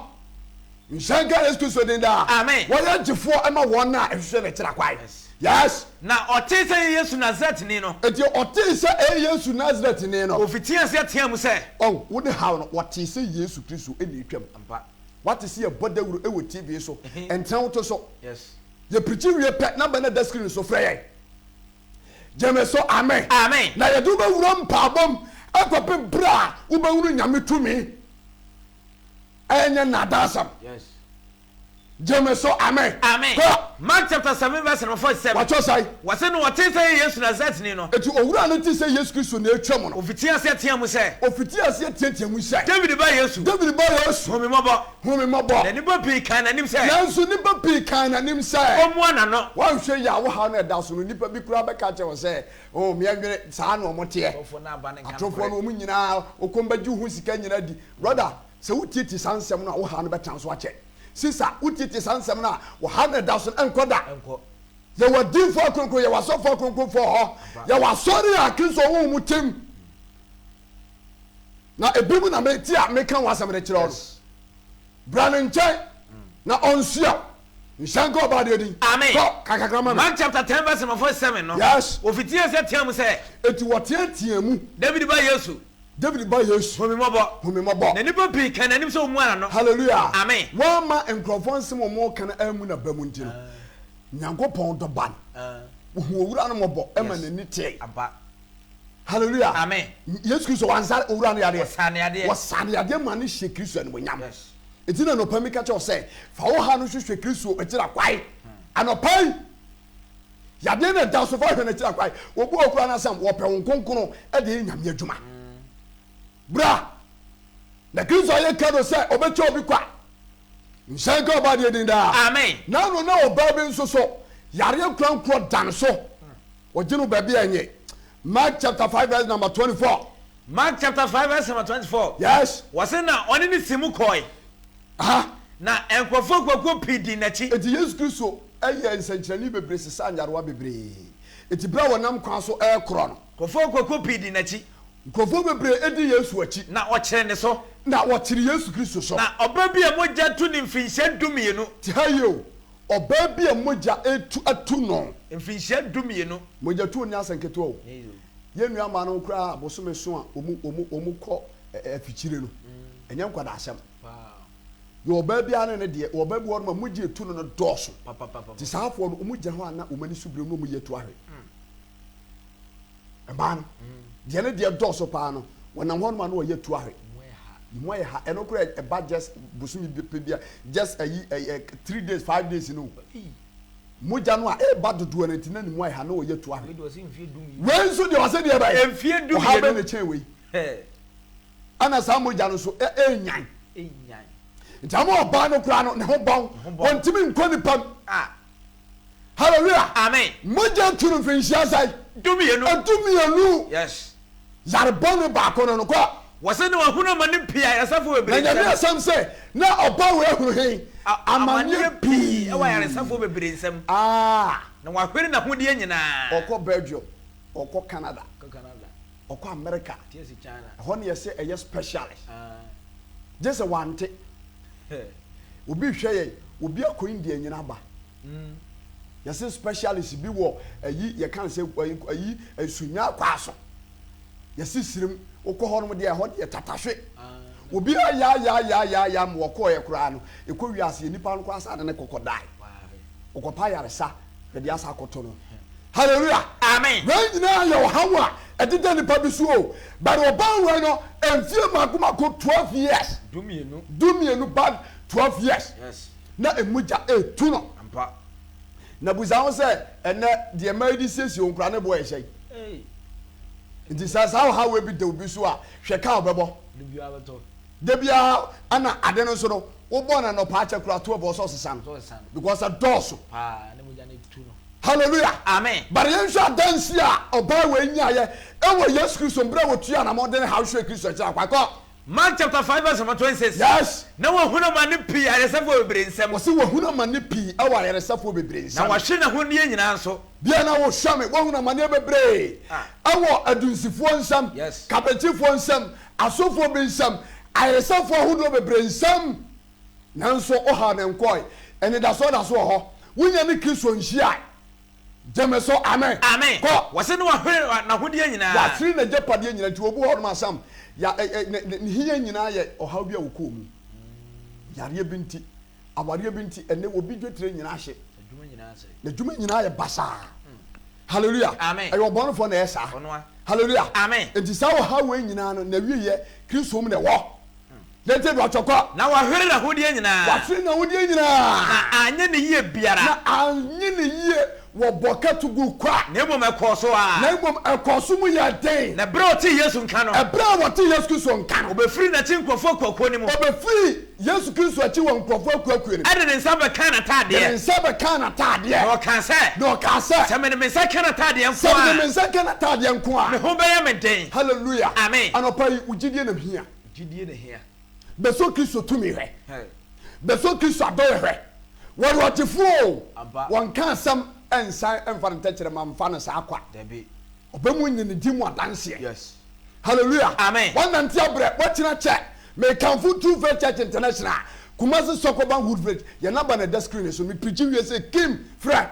Nhyira nka Yesu Kristo din daa. Amen. Wɔyɛ gyefoɔ ma wɔn a ɛhwehwɛ n'akyiri akwae. Yes. Na ɔtee sɛ ɛyɛ Yesu Nasaretni no. Enti ɔtee sɛ ɛyɛ Yesu Nasaretni no. Ɔfitii aseɛ teaa mu sɛ. Ɔn, wo ne haw no, wɔtee sɛ Yesu Kristo na ɛretwam. Ampa. Woate sɛ yɛbɔ dawuro wɔ TV so, ɛntena wo to so. Yes. Yɛprikyi wie pɛ, number no a ɛda screen no so, frɛ yɛn. Gye me so, amen. Amen. Na yɛde wo bɛwura mpaabɔ mu kɔpem berɛ a wobɛhunu Nyame tumi. Ɛnyɛ nnaadaasɛm. Yes. Gye me so, amen. Amen. Kɔ. Mark chapter 7 verse number 47. Wɔatwerɛ sɛn? Wɔse na ɔtee sɛ ɛyɛ Yesu Nasaretni no. Enti owura no tee sɛ Yesu Kristo na ɛretwa mu no. Ɔfitii aseɛ teaa mu sɛ. Ɔfitii aseɛ teatea mu sɛ. David ba Yesu. David ba Yesu. Hu me mmɔbɔ. Hu me mmɔbɔ. Na nnipa pii kaa n'anim sɛ. Nanso nnipa pii kaa n'anim sɛ. Ɔmmua n'ano. Woanhwɛ yie a, wo haw no a ɛda so no, nnipa bi koraa bɛka akyerɛ wo sɛ, Oh, meɛnwene, saa na wɔteɛ. Atorofoɔ no aba no nka nokorɛ. Atorofoɔ no, wɔn nyinaa, wɔkɔm bɛgye wo ho sika nyinaa di. Brɔda, sɛ wotietie saa nsɛm no a, wo haw no bɛtena so akyɛ. Sista, wotietie saa nsɛm no a, wo haw no a ɛda so no, ɛnkɔ da. Ɛnkɔ. Yɛwɔ adiyifoɔ akronkron, yɛwɔ asɔfoɔ akronkronfoɔ wɔ hɔ, yɛwɔ asɔre a Kristo honhom te mu. Na ebi mu na mete a meka ho asɛm de kyerɛ wo no. Bra ne nkyɛn na ɔnsoa wo. Nhyɛ nka ɔbaa deɛ din. Amen. Kɔ, ka kakra ma me. Mark chapter 10 verse number 47 no. Yes. Wɔfitii aseɛ teaa mu sɛ. Enti wɔteateaa mu. David ba Yesu. David ba Yesu. Hu me mmɔbɔ. Hu me mmɔbɔ. Na nnipa pii kaa n'anim sɛ ɔmmua n'ano. Hallelujah. Amen. Wamma nkurɔfoɔ nsɛm a wɔreka no ammu n'aba mu nti no, Nyankopɔn dɔ ba no. Ɔhuu owura no mmɔbɔ ma n'ani teeɛ. Ampa. Hallelujah. Amen. Yesu Kristo wansa owura no yadeɛ. Wɔsaa no yadeɛ. Wɔsaa no yadeɛ ma no hyɛ Kristo animuonyam. Yes. Enti na anɔpa meka kyerɛ wo sɛ, fa wo haw no hwehwɛ Kristo akyiri akwae. Anɔpa yi, yadeɛ no ɛda so fa hwɛ no akyiri akwae. Obi wɔ hɔ koraa no asɛm, wɔpɛ wo nkonkono de yɛ Nyame adwuma. Bra, na Kristo ayɛ kado sɛ ɔbɛkyɛ obi kwa. Nhyɛ nka ɔbaa deɛ din daa. Amen. Nano na ɔbaa bi nso so, yareɛ korankorɔ da no so. Wɔgye no baabi a ɛnyɛ. Mark chapter 5 verse number 24. Mark chapter 5 verse number 24. Yes. Wɔse na ɔne ne si mu kɔe. Aha. Na nkurɔfoɔ akuakuo pii dii n'akyi. Enti Yesu Kristo yɛɛ nsɛnkyerɛnne bebree sesaa nyarewa bebree. Enti berɛ a wɔnam kwan so rekorɔ no. Nkurɔfoɔ akuakuo pii dii n'akyi. Nkurɔfoɔ bebree dii Yesu akyi. Na wɔkyeree ne so. Na wɔkyeree Yesu Kristo so. Na ɔbaa bi a mogya tu ne mfirinhyia dumienu. Te ha yie o, ɔbaa bi a mogya retu atu no. Mfirinhyia dumienu. Mogyatuo nyɛ asɛm ketewa o. Yɛn nua mmaa no koraa a bosome so a wɔn wɔn wɔn kɔ afikyire no, ɛnyɛ nkwadaasɛm. Yɛ ɔbaa biara ne ne deɛ, ɔbaa bi wɔ hɔ nom a mogya etu no no dɔɔso. Nti saa afoɔ no, wɔn gyina hɔ a na wɔn ani so bere na wɔn yi atu ahwɛ. Mmaa no, deɛ ne deɛ dɔɔso paa no, wɔnam hɔ nom a na wɔyɛ atu ahwɛ. Ne mu ayɛ ha. Ɛno koraa ɛba just bosome bi pɛ bia, just ayi ɛyɛ 3 days, 5 days no. Mogya no a ɛreba dodoɔ no nti na ne mu ayɛ ha na wɔyɛ atu ahwɛ. Wei nso deɛ ɔsɛ deɛ bɛyɛ. Mfie du Ɔhaw bɛn mmienu. na ɛkyɛn wei? Ɛna saa mogya no nso ɛnyan. Nti ama ɔbaa no koraa no ne ho bɔn. Ɔntumi nkɔ nipa mu. Ah. Hallelujah. Amen. Mogya tu no mfirinhyia sɛn? 12. 12. Yes. Yare bɔne baako no no kɔ. Wɔsɛ na wahunu amane pii ayaresafoɔ bebree Na Nyame nsam. asɛm sɛ na ɔbaa wei ahunu he? Amaneɛ pii wɔ ayaresafoɔ bebree nsam. Ah. Na wahwere n'ahodeɛ nyinaa. Ɔkɔ Belgium, ɔkɔ Canada, ɔkɔ America. Ɛhɔ ne yɛsɛ ɛyɛ specialist. Gye sɛ wante. Obi hwɛ yɛn, obi akɔ India nyina aba. Yɛse specialist bi wɔ ayi yɛka no sɛ ayi sunya kwaa so. Yɛse sirim wokɔ hɔ nom deɛ ɛhɔ deɛ tatahwe. Obi ayaayaayaayaa ma wɔkɔɔyɛ koraa no ɛkɔ wiase yɛ nipa no koraa saa de ne kɔkɔ dae. Ɔkɔpa ayaresa yɛde asa akɔto no. Hallelujah. Amen. Wei nyinaa yɛ ɔhaw a ɛdeda nipa bi so o. But ɔbaa wei no mfie mako mako 12 years. 12. 12 ba 12 years. Yes. Na emogya etu no. Ampa. Na busa ho sɛ ɛnɛ deɛ mmaa yi de siesie wɔn koraa ne boɔ yɛ sɛn? Nti sɛ saa ɔhaw wei bi da obi so a hwɛ ka a ɔbɛbɔ. Da biara ɛna ade no nso no wobɔ no anɔpa akyɛ koraa 12 ɔsɛ ɔsesa no because ɛdɔɔso. Hallelujah. Amen. But yɛnhwɛ adansi a ɔbaa wei nyaeɛ ɛwɔ Yesu Kristo mmerɛ a wɔtua anamɔn de ne haw hwɛɛ Kristo akyiri akwan kɔ. Mark chapter 5 verse number 26. Yes. Na wahunu amane pii ayaresafoɔ bebree nsam. Wɔse wahunu amane pii wɔ ayaresafoɔ bebree nsam. Na wahwere n'ahondeɛ nyinaa nso. Bia na wohwɛ me, woahunu amaneɛ bebree wɔ adunsifoɔ nsam, kabekyifoɔ nsam, asɔfoɔ bi nsam, ayaresafoɔ ahodoɔ bebree nsam. Nanso wohaw no nkɔe. Anidasoɔ da so wɔ hɔ. Wonya ne Kristo nhyiae. Gye me so, amen. Amen. Kɔ. Wɔse na wahwere n'ahodeɛ nyinaa. Wahwere n'agyapadeɛ nyinaa. Nti obi wɔ hɔnom a Sam, ya, ɛ, ɛ, ne, ne, ne hia nyinaa yɛ ɔhaw bi a ɔkɔɔ mu. Yareɛ bi nti, awareɛ bi nti, ɛnnɛ obi dwetire nyinaa ahye. N'adwuma nyinaa yɛ basaa. Hallelujah. Amen. Ɛyɛ ɔbɔnefoɔ na ɛyɛ saa. Hallelujah. Amen. Nti saa ɔhaw wei nyinaa no, n'awieɛ Kristo mu na ɛwɔ. Deɛ nti na watwa kwa. Na wahwere n'ahodeɛ nyinaa. Wahwere n'ahodeɛ nyinaa. Na anyɛ ne yie biara. Na anyɛ ne yie wɔ bɔka to guu kwa. Na mmom ɛkɔɔ so ara. Na mmom ɛkɔɔ so mu yɛɛ den. Na berɛ a ɔtee Yesu nka no. Ɛberɛ a wɔtee Yesu Kristo nka no. Ɔbɛfirii n'akyi nkurɔfoɔ akuakuo no mu. Ɔbɛfirii Yesu Kristo akyi wɔ nkurɔfoɔ akuakuo no mu. Ɛde ne nsa bɛkaa n'ataadeɛ. De ne nsa bɛkaa n'ataadeɛ. Na ɔkaa sɛ. Na ɔkaa sɛ. Sɛ mede me nsa ka n'ataadeɛ nko a. Sɛ mede me nsa ka n'ataadeɛ nko a. Me ho bɛyɛ me den. Hallelujah. Amen. Anɔpa yi, wo gyidie na hia. Gyidie na hia. Bɛsɔ Kristo tumi hwɛ. Bɛsɔ Kristo adɔeɛ hwɛ. Wɔyɛ ɔgyefoɔ o. Wɔnka asɛm nsan mfa no ntɛkyerɛma mfa no saa kwa. Ɔbɛ mu nye ne di mu adanseɛ. Yes. Hallelujah. Amen. Wanante abrɛ, wakyina kyɛ. Mekamfo True Faith Church International, Kumasi Sokoban Wood Village. Yɛn number na ɛda screen so. Me preachi wie sɛ Kim frɛ.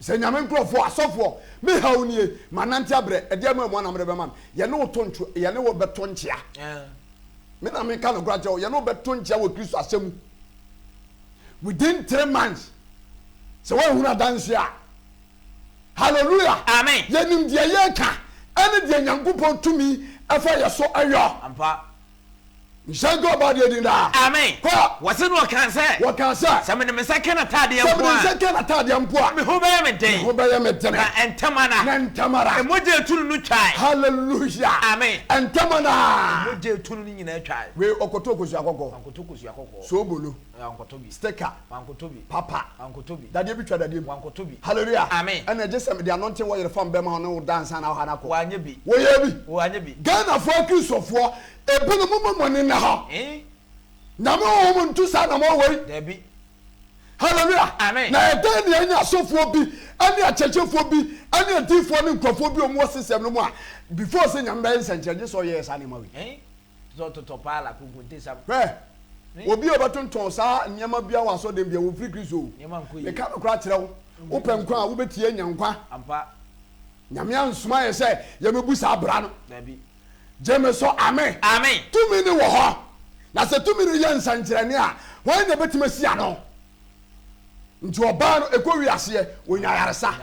Sɛ Nyame nkurɔfoɔ, asɔfoɔ, me haw nie, manante abrɛ, ɛdeɛ ama mu ana mode bɛma me? Yɛne wo to ntwo, yɛne wo bɛto nkyea. Me na meka nokorɛ akyerɛ wo, yɛne wo bɛto nkyea wɔ Kristo asɛm mu. Within 3 months, sɛ woanhunu adanseɛ a, hallelujah. Amen. Yɛnim deɛ yɛreka ɛne deɛ Nyankopɔn tumi ɛfa yɛ so ɛyɔ. Ampa. Nhyira nka ɔbaa deɛ din daa. Amen. Kɔ. Wɔse no ɔkaa sɛ. Wɔkaa sɛ. Sɛ mede me nsa ka n'ataadeɛ Sɛ nko mede a. nsa ka n'ataadeɛ mpo a. Me ho bɛyɛ me den. Me ho bɛyɛ me dene. Na ntɛm ara. Na ntɛm ara. Mogya a etu no no twae. Hallelujah. Amen. Ntɛm ara. Mogya a etu no no nyinaa twae. Wei ɔkɔtɔ kosua kɔkɔɔ. Wankɔtɔ kosua kɔkɔɔ. Soobolo. Wankɔtɔ bi. Sticker. Wankɔtɔ bi. Papa. Wankɔtɔ bi. Dadeɛ bi twa dadeɛ mu. Wankɔtɔ bi. Hallelujah. Amen. Ɛna gye sɛ mede anointing oil fam bɛma wo ne wo da ansa na woha no akɔ. Wanyɛ bi. Wɔyɛ bi. Wanyɛ bi. Ghanafoɔ akristofoɔ ebinom mo mo ne nna hɔ. Eh? Nyame honhom ntu saa anamɔ wei. Dabi. Hallelujah. Amen. Na ɛdɛn na ɛnya asɔfoɔ bi ɛne akyerɛkyerɛfoɔ bi ɛne adiyifoɔ ne nkurɔfoɔ bi a wɔn wɔ system no mu a before sɛ Nyame bɛyɛ nsɛnkyerɛnne gye sɛ ɔyɛɛ saa nneɛma wei. Eh? Sɛ ɔtotɔ paala, konkonte sam. Hwɛ, obi a ɔbɛtontɔn saa nneɛma biara wɔ asɔrdan biara, wɔmfiri Kristo o. Nneɛma nkɔ yie. Meka nokorɛ akyerɛ wo, wopɛ nkwa a, wobɛtie anya nkwa. Ampa. Nyame ansoma yɛ sɛ yɛmmɛbu saa bra no. Dabi. Gye me so, amen. Amen. Tumi no wɔ hɔ, na sɛ tumi no yɛ nsɛnkyerɛnne a, hwan na ɛbɛtumi asi ano? Nti ɔbaa no, ɛkɔ wie aseɛ, ɔnya ayaresa.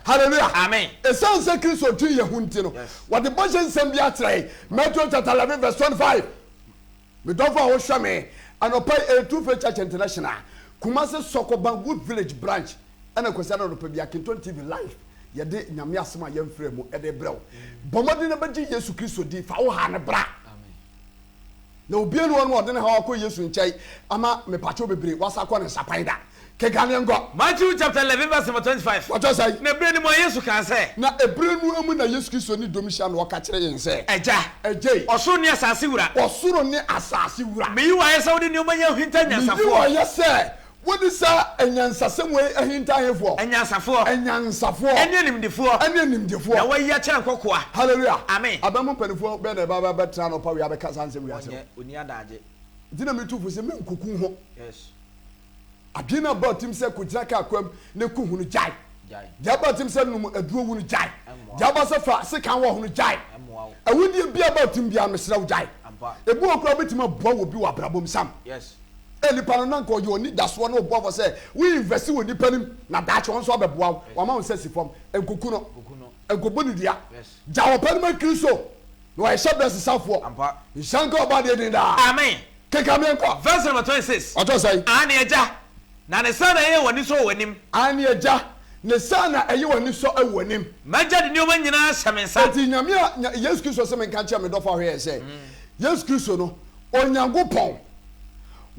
Hallelujah. Amen. Ɛsiane sɛ Kristo dwen yɛn ho nti no, wɔde bɔhyɛ nsɛm bi akyerɛ yɛn. Matthew chapter 11 verse 25. Me dɔfo a wohwɛ me anɔpa yi, ɛyɛ True Faith Church International, Kumasi Sɔkɔban Wood Village branch, ɛna Kwasiada anɔpa bi Akinton TV live, yɛde Nyame asɛm a yɛmfrɛ mu ɛde brɛ wo. Bɔ mmɔden na bɛgye Yesu Kristo di, fa wo ha no bra. Na obiara nni hɔ no a ɔde ne haw akɔ Yesu nkyɛn ama mepakyɛw bebree wasa akɔ ne nsapan da. Kenkan ne yɛnkɔ. Matthew chapter 11 verse number 25. Wɔkyerɛ sɛn? Na bere no mu a Yesu kaa sɛ. Na ebere no mu na Yesu Kristo ne dɔm hyia na ɔka kyerɛ yɛn sɛ. Agya. Agya yi. Ɔsoro ne asase wura. Ɔsoro ne asase wura. Meyi wo ayɛ sɛ wode nneɛma yi ahinta anyansafoɔ. Meyi wo ayɛ sɛ wode saa anyansasɛm wei ahinta ahefoɔ? Anyansafoɔ. Anyansafoɔ. Ɛne animdefoɔ. Ɛne animdefoɔ. Na wɔayi akyerɛ nkɔkoa. Hallelujah. Amen. Aban mu mpanimfoɔ bɛn na ɛba bɛtena anɔpa wei abɛka saa nsɛm wei akyerɛ wo? Ɔnyɛ, ɔnni adagye. Nti na metu fo sɛ menkuku ho. Yes. Adwene no aba tirim sɛ kɔgyina kaa kwam na ku ho no, gyae. Gyae. Deɛ aba tirim sɛ nom aduro wu no, gyae. Ɛmmoa Deɛ aba sɛ fa sekan wɔ ho no, gyae. Ɛmmoa wo. Awudie biara aba tirim biara, mesrɛ wo gyae. Ampa. Ebi wɔ hɔ koraa wobɛtumi aboa wɔ bi wɔ abrabɔ mu, Sam. Yes. Ɛ nipa no na nka ɔyɛ onidasoɔ ne ɔboafoɔ sɛ wo invest wɔ nipa no mu na daakye ɔno nso abɛboa wo, wama wo nsa asi fam. Nkuku no. Nkɔbɔ no dua. Gya ɔpɛ no ma Kristo na wayɛ hyɛbrɛ sesafoɔ. Nhyira nka Ɔbɔadeɛ din daa. Amen. Kenkan me yɛnkɔ. Verse number 26. Ɔtɔ sɛn? Aane, Agya, na ne saa na ɛyɛ w'anisɔ wɔ w'anim. Aane, Agya, ne saa na ɛyɛ w'anisɔ wɔ w'anim. M'Agya de nneɛma nyinaa ahyɛ me nsa. Enti Nyame a, Yesu Kristo se menka nkyerɛ me dɔfo ahwɛyɛ sɛ, Yesu Kristo no, Onyankopɔn,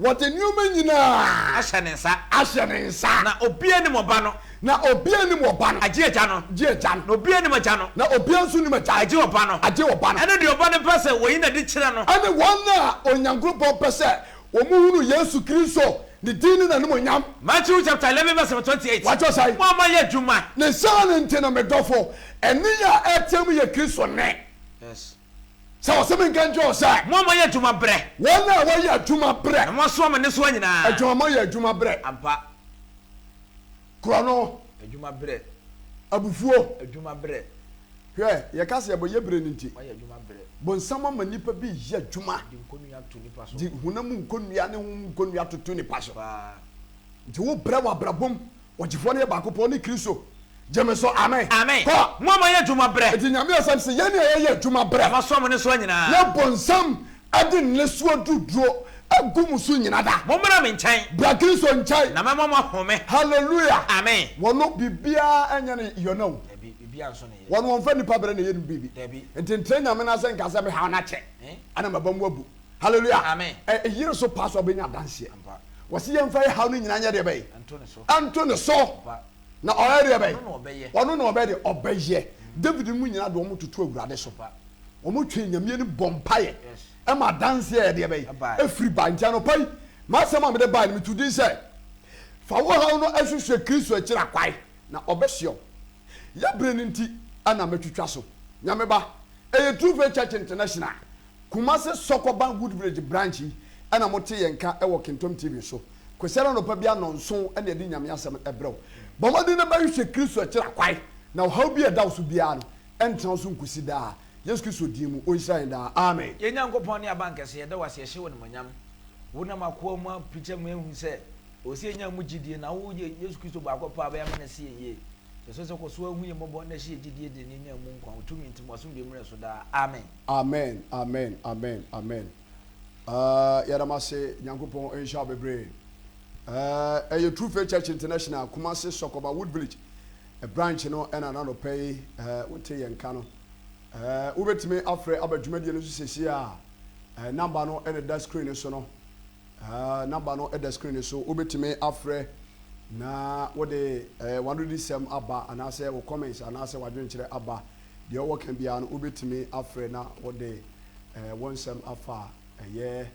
wɔde nneɛma nyinaa. Ahyɛ ne nsa. Ahyɛ ne nsa. Na obiara nnim Ɔba no. Na obiara nnim Ɔba no. Agye Agya no. Gye Agya no. Na obiara nnim Agya no. Na obiara nso nnim Agya no. Agye Ɔba no. Agye Ɔba no. Ɛne deɛ Ɔba no pɛ sɛ wɔyi no adi kyerɛ no. Ɛne wɔn a Onyankopɔn pɛ sɛ wɔhunu Yesu Kristo, ne din ne n'animuonyam. Matthew chapter 11 verse number 28. Wɔatwerɛ sɛn? Mo a moayɛ adwuma. Ne saa no nti no, me dɔfo, ɛnne yi a ɛreteɛ mu yɛ Kristo nne. Yes. Sɛ ɔse menka nkyerɛ wo sɛ. Mo a moayɛ adwuma brɛ. Wɔn a wɔyɛ adwuma brɛ. Na moasoa mo nnesoa nyinaa. Adwamammɔ yɛ adwuma brɛ. Ampa. Korɔno. Adwuma brɛ. Abufuo. Adwuma brɛ. Hwɛ, yɛka sɛ yɛbɔ yɛ brɛ no nti. Moayɛ adwuma brɛ. Bonsam ama nnipa bi reyɛ adwuma. De nkonnua to nnipa so. De honam mu nkonnua ne honhom mu nkonnua toto nnipa so. Paa. Nti wo brɛ wɔ abrabɔ mu. Ɔgyefoɔ no yɛ baako pɛ, ɔne Kristo. Gye me so, amen. Amen. Kɔ. Mo a moayɛ adwuma brɛ. Enti Nyame asɛm se, yɛn a yɛyɛ adwuma brɛ. Na moasoa mo nnesoa nyinaa. Na bonsam de nnesoa duruduro agu mo so nyina da. Mommra me nkyɛn. Bra Kristo nkyɛn. Na mɛma moahome. Hallelujah. Amen. Wɔno biribiara nyɛ no yɔna o. Dabi, biribiara nso ne yɛ. Wɔno wɔmfa nnipa brɛ na ɛyɛ no biribi. Dabi. Nti ntra Nyame no ase nka sɛ me haw no akyɛ. Eh? Ɛna maba mu abu. Hallelujah. Amen. Ɛ, yere so paa so wobɛnya adanseɛ. Ampa. Wɔse yɛmfa yɛ haw no nyinaa nyɛ deɛ bɛn? Nto ne so. Nto ne so. Ampa. Na ɔyɛ deɛ bɛn? Ɔno na ɔbɛyɛ. Ɔno na ɔbɛyɛ deɛ? Ɔbɛyɛ. David mu nyinaa de wɔn toto Awurade so. Wɔn twee Nyame anim bɔ mpaeɛ ɛma adanseɛ yɛ deɛ bɛn? Ɛfiri bae. Nti anɔpa yi, m'asɛm a mede bae no, meto din sɛ, Fa wo haw no hwehwɛ Kristo akyiri akwae, na ɔbɛsoɛ wo. Yɛ bere no nti na matwitwa so. Nyame ba, ɛyɛ True Faith Church International, Kumasi Sɔkɔban Wood Village Branch yi na mote yɛn nka wɔ Kentom TV so. Kwasiada anɔpa biara nnɔnson na yɛde Nyame asɛm brɛ wo. Bɔ mmɔden na bɛhwehwɛ Kristo akyiri akwae, na ɔhaw bi a ɛda wo so biara no, ɛntena wo so nkosi daa. Yesu Kristo din mu, Ɔnhyira yɛn daa. Amen. Yɛn Nyankopɔn ne Abankɛse, yɛda wo ase, yɛhyɛ wo animuonyam. Wo nam akoa mu apirikya mu yɛahu sɛ ɛwɔ sɛ yɛnya mu gyidie, na wo yɛ Yesu Kristo baako pɛ a wobɛyɛ ama no asi yɛn yie. Yɛsrɛ sɛ kɔ so ara hu yɛn mmɔbɔ na hyɛ yɛn gyidie den na yɛnya mu nkwa. Wo tumi nti, ma w'asomdwoeɛ mmra yɛn so daa. Amen. Amen amen amen amen eh yɛda mo ase Nyankopɔn nhyira wo bebree eh ɛyɛ True Faith Church International Kumasi Sɔkɔba Wood Village branch no ɛna n'anɔpɛ yi eh wote yɛn nka no eh wobɛtumi afrɛ aba dwumadie no so sɛsi a eh namba no ɛna ɛda screen no so no eh namba no ɛda screen no so wobɛtumi afrɛ na wode eh w'anodisɛm aba anaasɛ wo comments anaasɛ w'adwenkyerɛ aba Deɛ ɔwɔ ka biara no wobɛtumi afrɛ na wode wo nsɛm afa ɛyɛ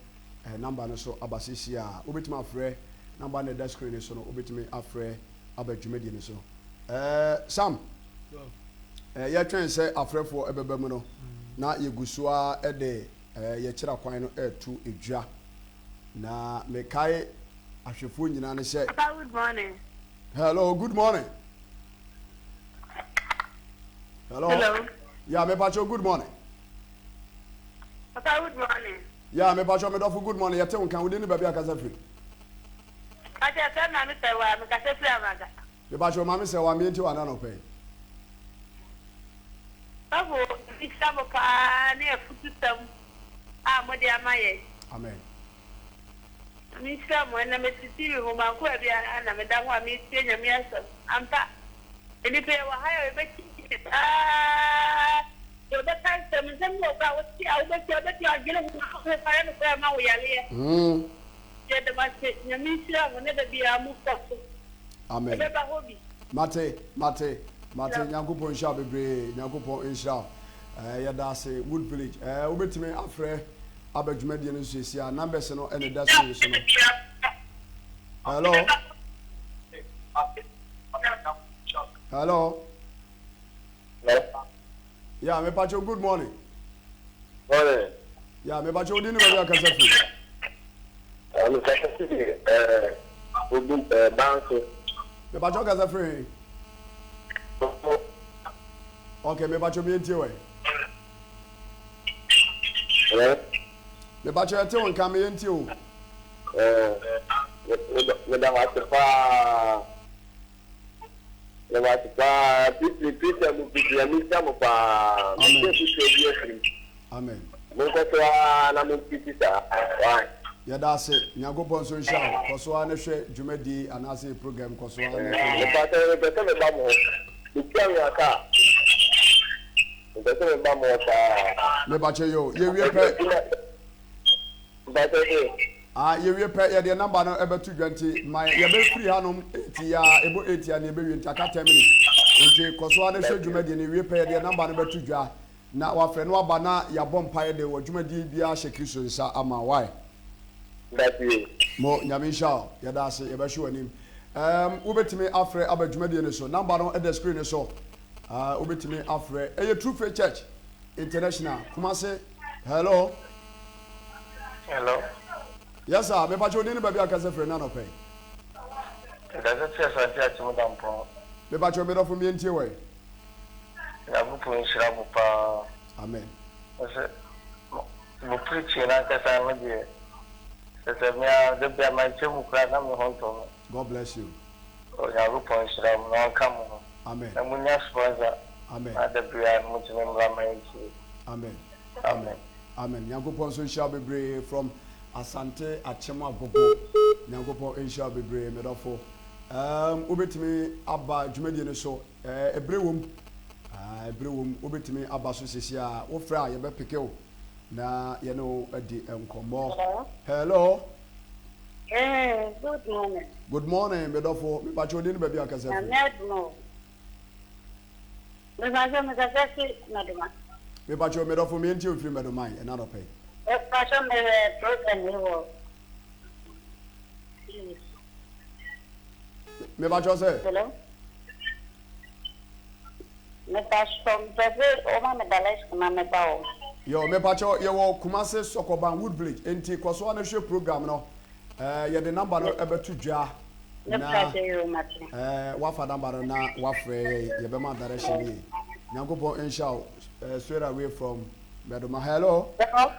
number no so aba seesei a. Wobɛtumi afrɛ number no a ɛda screen no so no, wobɛtumi afrɛ aba dwumadie no so. Sam, yɛtwɛn sɛ afrɛfoɔ ɛbɛba mu no, na yɛgu so ara de yɛkyerɛ kwan no ɛreto dwa. Na mekae ahwɛfoɔ nyinaa no sɛ. Papa good morning. Hello, good morning. Hello. Hello. Yeah, me pacho good morning. Papa good morning. Yeah, me pacho me dɔfo good morning. Yɛte wo nka wode ne baabi akasa firi. Pacho sɛ maame sɛ wa me kasa firi amaga. Me pacho maame sɛ wa me nti wa na nɔpɛ yi. Sɔfo nhyira mo paa ne afutusɛm a mode ama yɛn. Amen. Nyame nhyira mo ɛnɛ mete TV ho manko baabi a na meda ho a metie Nyame asɛm ampa nnipa yɛwɔ ha a yɛbɛkyinkyini saa deɛ ɔbɛka nsɛm nsɛm bi wɔ hɔ a wote a wobɛtie a wobɛtumi adwene ho na ho paa ɛno koraa ɛma wo yareɛ yɛda mo ase Nyame nhyira mo ne da biara mo kɔ so Amen. ɛbɛba hɔ bi. Mate, mate, mate. Nyankopɔn nhyira wo bebree. Nyankopɔn nhyira wo. Eh, yɛda ase Wood Village. Eh, wobɛtumi afrɛ aba dwumadie no so seesei a numbers no ɛna ɛda screen so no. Hello? Hello? Hello? Yeah, me pacho good morning. Morning. Yeah, me pacho wodi ne baabi akasa firi. Me kasa firi eh obi eh banso. Me pacho kasa firi he? Okay, me pacho mi entie wɛ. Hello? Me pacho yɛte wo nka me yɛntie o. Eh, me da wase paa. Me da wase paa. Piti piti mo piti na mi nhyira mo paa. Me Amen. se piti bi afiri mu. Amen. Monkɔ so ara na mo piti saa. Why? Yɛda ase. Nyankopɔn nso nhyira wo. Kɔ so ara na hwɛ dwumadie anaasɛ yɛ program kɔ so ara na hwɛ Me bi. pakyɛ me pɛ sɛ me ba mo hɔ. Me tua nwa kaa. Mepɛ sɛ meba mo hɔ paa. Mepakyɛ yoo, yɛwie pɛ. Mpakyɛ se. Ah yɛwie pɛ yɛde yɛn number no bɛto dwa nti ma yɛbɛfiri hanom 8 yi ara ɛbɔ 8 a na yɛbɛwie nti aka 10 minutes nti kɔ so ara na hwɛ dwumadie no yɛwie pɛ yɛde yɛn number no bɛto dwa na wafrɛ na waba na yɛabɔ mpaeɛ de wɔ dwumadie biara ahyɛ Kristo nsa ama why Dabi. Mo Nyame nhyira wo yɛda ase yɛbɛhwe w'anim um, wobɛtumi afrɛ aba dwumadie no so number no da screen no so uh, wobɛtumi afrɛ ɛyɛ True Faith Church International Kumasi hello. Hello. Yes sir, me pacho odin ne baabi a kasa firi na anɔpɛ yi. Mekasa firi Asante Akyem Dampɔn. Me pacho me dɔfo me ntie wɔ yi. Nyankopɔn nhyira mo paa. Amen. Mese mo preaching no ankasa no deɛ kyerɛ sɛ me ara da biara mankyɛ mu koraa na me ho ntɔ me. God bless you. Onyankopɔn nhyira mo na ɔnka mo ho. Amen. Na munya sponsor. Amen. Na da biara no motumi mmra ma yɛntie. Amen. Amen. Amen. Nyankopɔn nso nhyira wo bebree from Asante Akyem Agogo. Nyankopɔn nhyira wo bebree me dɔfo. Um, wobɛtumi aba dwumadie no so. Eh, ɛberɛ wom. Ah, ɛberɛ wom. Wobɛtumi aba so sisi a wofrɛ a yɛbɛpeke wo na yɛne wo adi nkɔmmɔ. Hello. Hello. Eh, good morning. Good morning, me dɔfo. Mepakyɛ wo din ne baabi a kasa firi. Nyame adom o. Mepakyɛ mekasa fi Mɛdoma. Mepakyɛ medɔfo me ntie ofiri Mɛdoman ɛna anɔpa yi. Mepakyɛ mehwɛ program yi wɔ TV so. Mepakyɛ sɛ. Hello. Mepakyɛ mepɛ sɛ wɔma me direction na meba hɔ. Yo mepakyɛ yɛwɔ Kumasi Sɔkɔban Wood Village enti kɔ so ara na hwɛ program no. Eh, yɛde number no ɛbɛto dwa na eh, wafa number no na wafrɛ yɛ yɛbɛma direction yie. Nyankopɔn nhyira wo eh, straight away from Mɛdoma. Hello. Hello.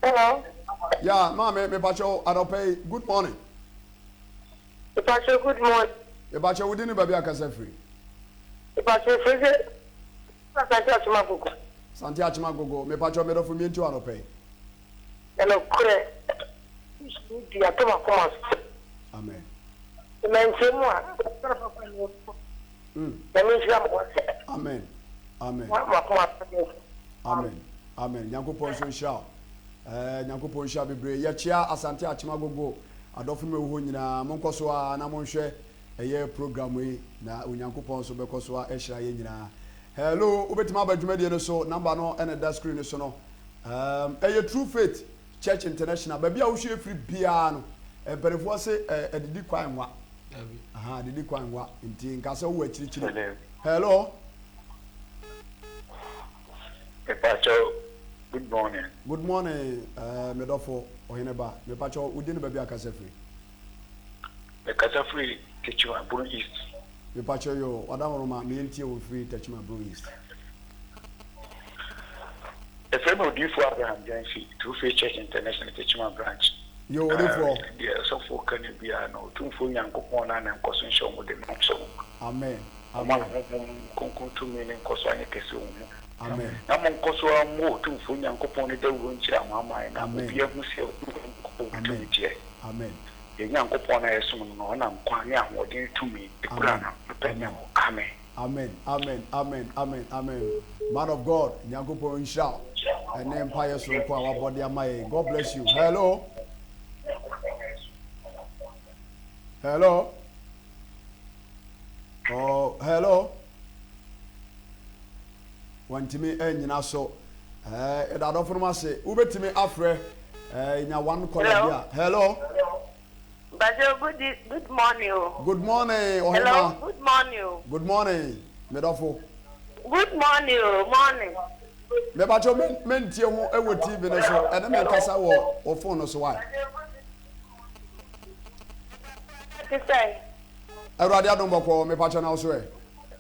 Hello. Yeah, maame, mepakyɛ anɔpa yi, good morning. Mepakyɛ good morning. Mepakyɛ wo din ne baabi akasa firi. Mepakyɛ firi sɛ Asante Akyem Agogo. Asante Akyem Agogo, mepakyɛ medɔfo mientie wo anɔpa yi. Na nokorɛ Yesu di ato m'akoma so. Amen. Sɛ mantie mo a, ɔsoro papa ne ɔsoro. Nyame nhyira mo wate. Amen. Amen. Mo akoma so den. Amen. Amen. Nyankopɔn nso nhyira wo. Eh, Nyankopɔn nhyira bebree. Yɛkyea Asante Akyem Agogo adɔfo no ɛwɔ hɔ nyinaa. Monkɔ so ara na monhwɛ ɛyɛ program yi na Onyankopɔn nso bɛkɔ so ara ahyira yɛn nyinaa. Hello, wobɛtumi aba dwumadie no so. Number no ɛna ɛda screen no so no. Um, ɛyɛ True Faith Church International. Baabi a wohwɛ firi biara no, mpanimfoɔ se adidi kwan nwa. Aha, adidi kwan nwa. Nti nka sɛ wowɔ akyirikyiri. Hello. Mepakyɛw, good morning. Good morning, uh, medɔfo ɔhene ba. Mepakyɛw, wodi ne baabi a kasa firi? Mekasa firi Techiman, Bono East. Mepakyɛw yoo, w'adaworoma me yɛntie wo mfiri Techiman Brong East. Yɛfrɛ me Odiyifoɔ Abraham Gyamfi, True Faith Church International Techiman Branch. Yoo Odiyifoɔ. Deɛ ɔsɔfoɔ ka no biara no, Otumfoɔ Nyankopɔn no ara na nkɔso nhyɛ wɔn den na ɔnhyɛ wɔn ma. Amen. Ɔmma ne Honhom Kronkron tumi no nkɔso anyɛ kɛse wɔ wɔn mu. Amen. Na monkɔ so ara mmɔ Otumfoɔ Nyankopɔn no dawuro nkyerɛ amanaman na Amen. obiara ahu sɛ Otumfoɔ Nyankopɔn Amen. tumi teɛ. Amen. Yɛn Nyankopɔn no a yɛsom no no, ɔno na nkwa ne ahoɔden ne tumi kura Amen. no. Pɛ nyɛ Amen. hɔ. Amen. Amen amen amen amen amen man of God Nyankopɔn nhyira wo ɛne mpaeɛ soronko a wabɔ de ama yɛn God bless you hello hello oh hello Wantumi annyina so. Ɛɛ, yɛda adɔfo nom ase. Wobɛtumi afrɛ ɛɛ, nya one caller bi a. Hello. Bajo, good, e- good morning o. Good morning, Hello, Ɔhema. good morning o. Good morning, medɔfo. Good morning o, morning. Mebakyɛ me mentie ho wɔ TV no so, ɛne me nkasa wɔ wo phone no so why? Te sɛn? Awurade adom bɔkɔɔ, mepakyɛ na wo so ɛ?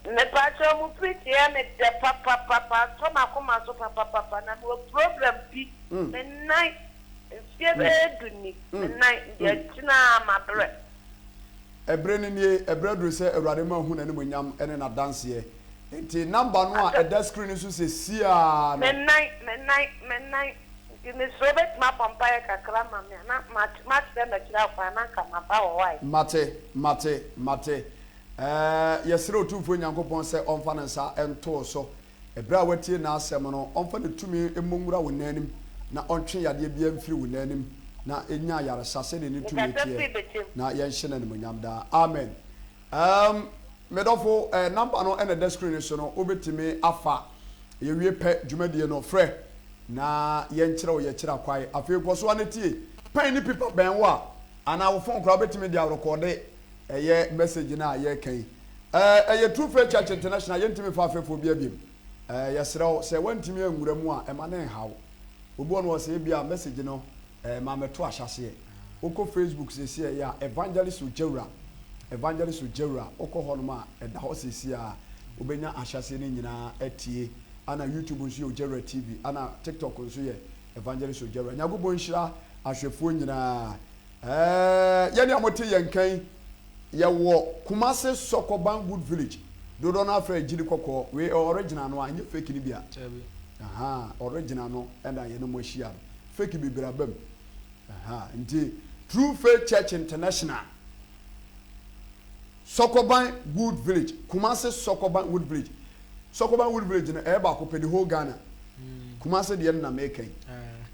Mepakyɛw mo preach yɛ me dɛ papapapa atɔ makoma so papapapa na mewɔ program bi me nan mfeɛ bɛyɛ du ni me nan nti akyina a mabrɛ. Ɛberɛ no nie, ɛberɛ aduru sɛ Awurade ma hu n'animuonyam ne n'adanseɛ. Enti number no a ɛda screen no so seesei ara no. Me nan, me nan, me nan, nti mesrɛ wobɛtumi abɔ mpaeɛ kakra ama me a na makyerɛ makyiri akwan na anka maba hɔ wai. Mate, mate, mate. Ɛɛ, yɛsrɛ Otumfoɔ Nyankopɔn sɛ ɔmfa ne nsa nto wo so. Ɛberɛ a woatie N'asɛm no, ɔmfa Ne tumi mmɔ nwura wo nan anim, na ɔntwe yadeɛ biara mfiri wo nan anim. na nya ayaresa sɛdeɛ ne tumi Mekasa teɛ firi Bɛkyɛm. na yɛnhyɛ no animuonyam daa. Amen. Um, me dɔfo, eh, number no ɛna ɛda screen no so no, wobɛtumi afa. Yɛwie pɛ dwumadie no, frɛ na yɛnkyerɛ wo yɛkyerɛ akwae. Afei kɔ so ara na tie. Pɛn ne pipa bɛn wo a, anaa wo phone koraa wobɛtumi de arekɔɔde ɛyɛ message no a yɛreka yi. Eh, ɛyɛ True Faith Church International, yɛntumi mfa afɛfoɔ biara biom. Eh, yɛsrɛ wo, sɛ woantumi anwura mu a, ɛma no nha wo. Obi wɔ no ɔsɛ ebia message no eh, ma mɛto ahyɛaseɛ. Wokɔ Facebook seesei ɛyɛ a, Evangelist Ogyawura, Evangelist Ogyawura, wokɔ hɔnom a, ɛda hɔ seesei a, wobɛnya ahyɛaseɛ no nyinaa atie. Ana YouTube nso yɛ Ogyawura TV, ana TikTok nso yɛ Evangelist Ogyawura. Nyankopɔn nhyira ahwɛfoɔ nyinaa. Eh, yɛne a mote yɛn nka yi, Yɛwɔ Kumasi Sɔkɔban Good Village dodoɔ no ara frɛ Gyidi Kɔkɔɔ wei ɛwɔ original no a ɛnyɛ fake no bi a ahaa original no ɛna yɛne mo ahyia no fake bebree aba mu ahaa nti True Faith Church International Sɔkɔban Good Village Kumasi Sɔkɔban Wood Village Sɔkɔban Wood Village no ɛyɛ baako pɛ the whole Ghana Kumasi deɛ no na meka yi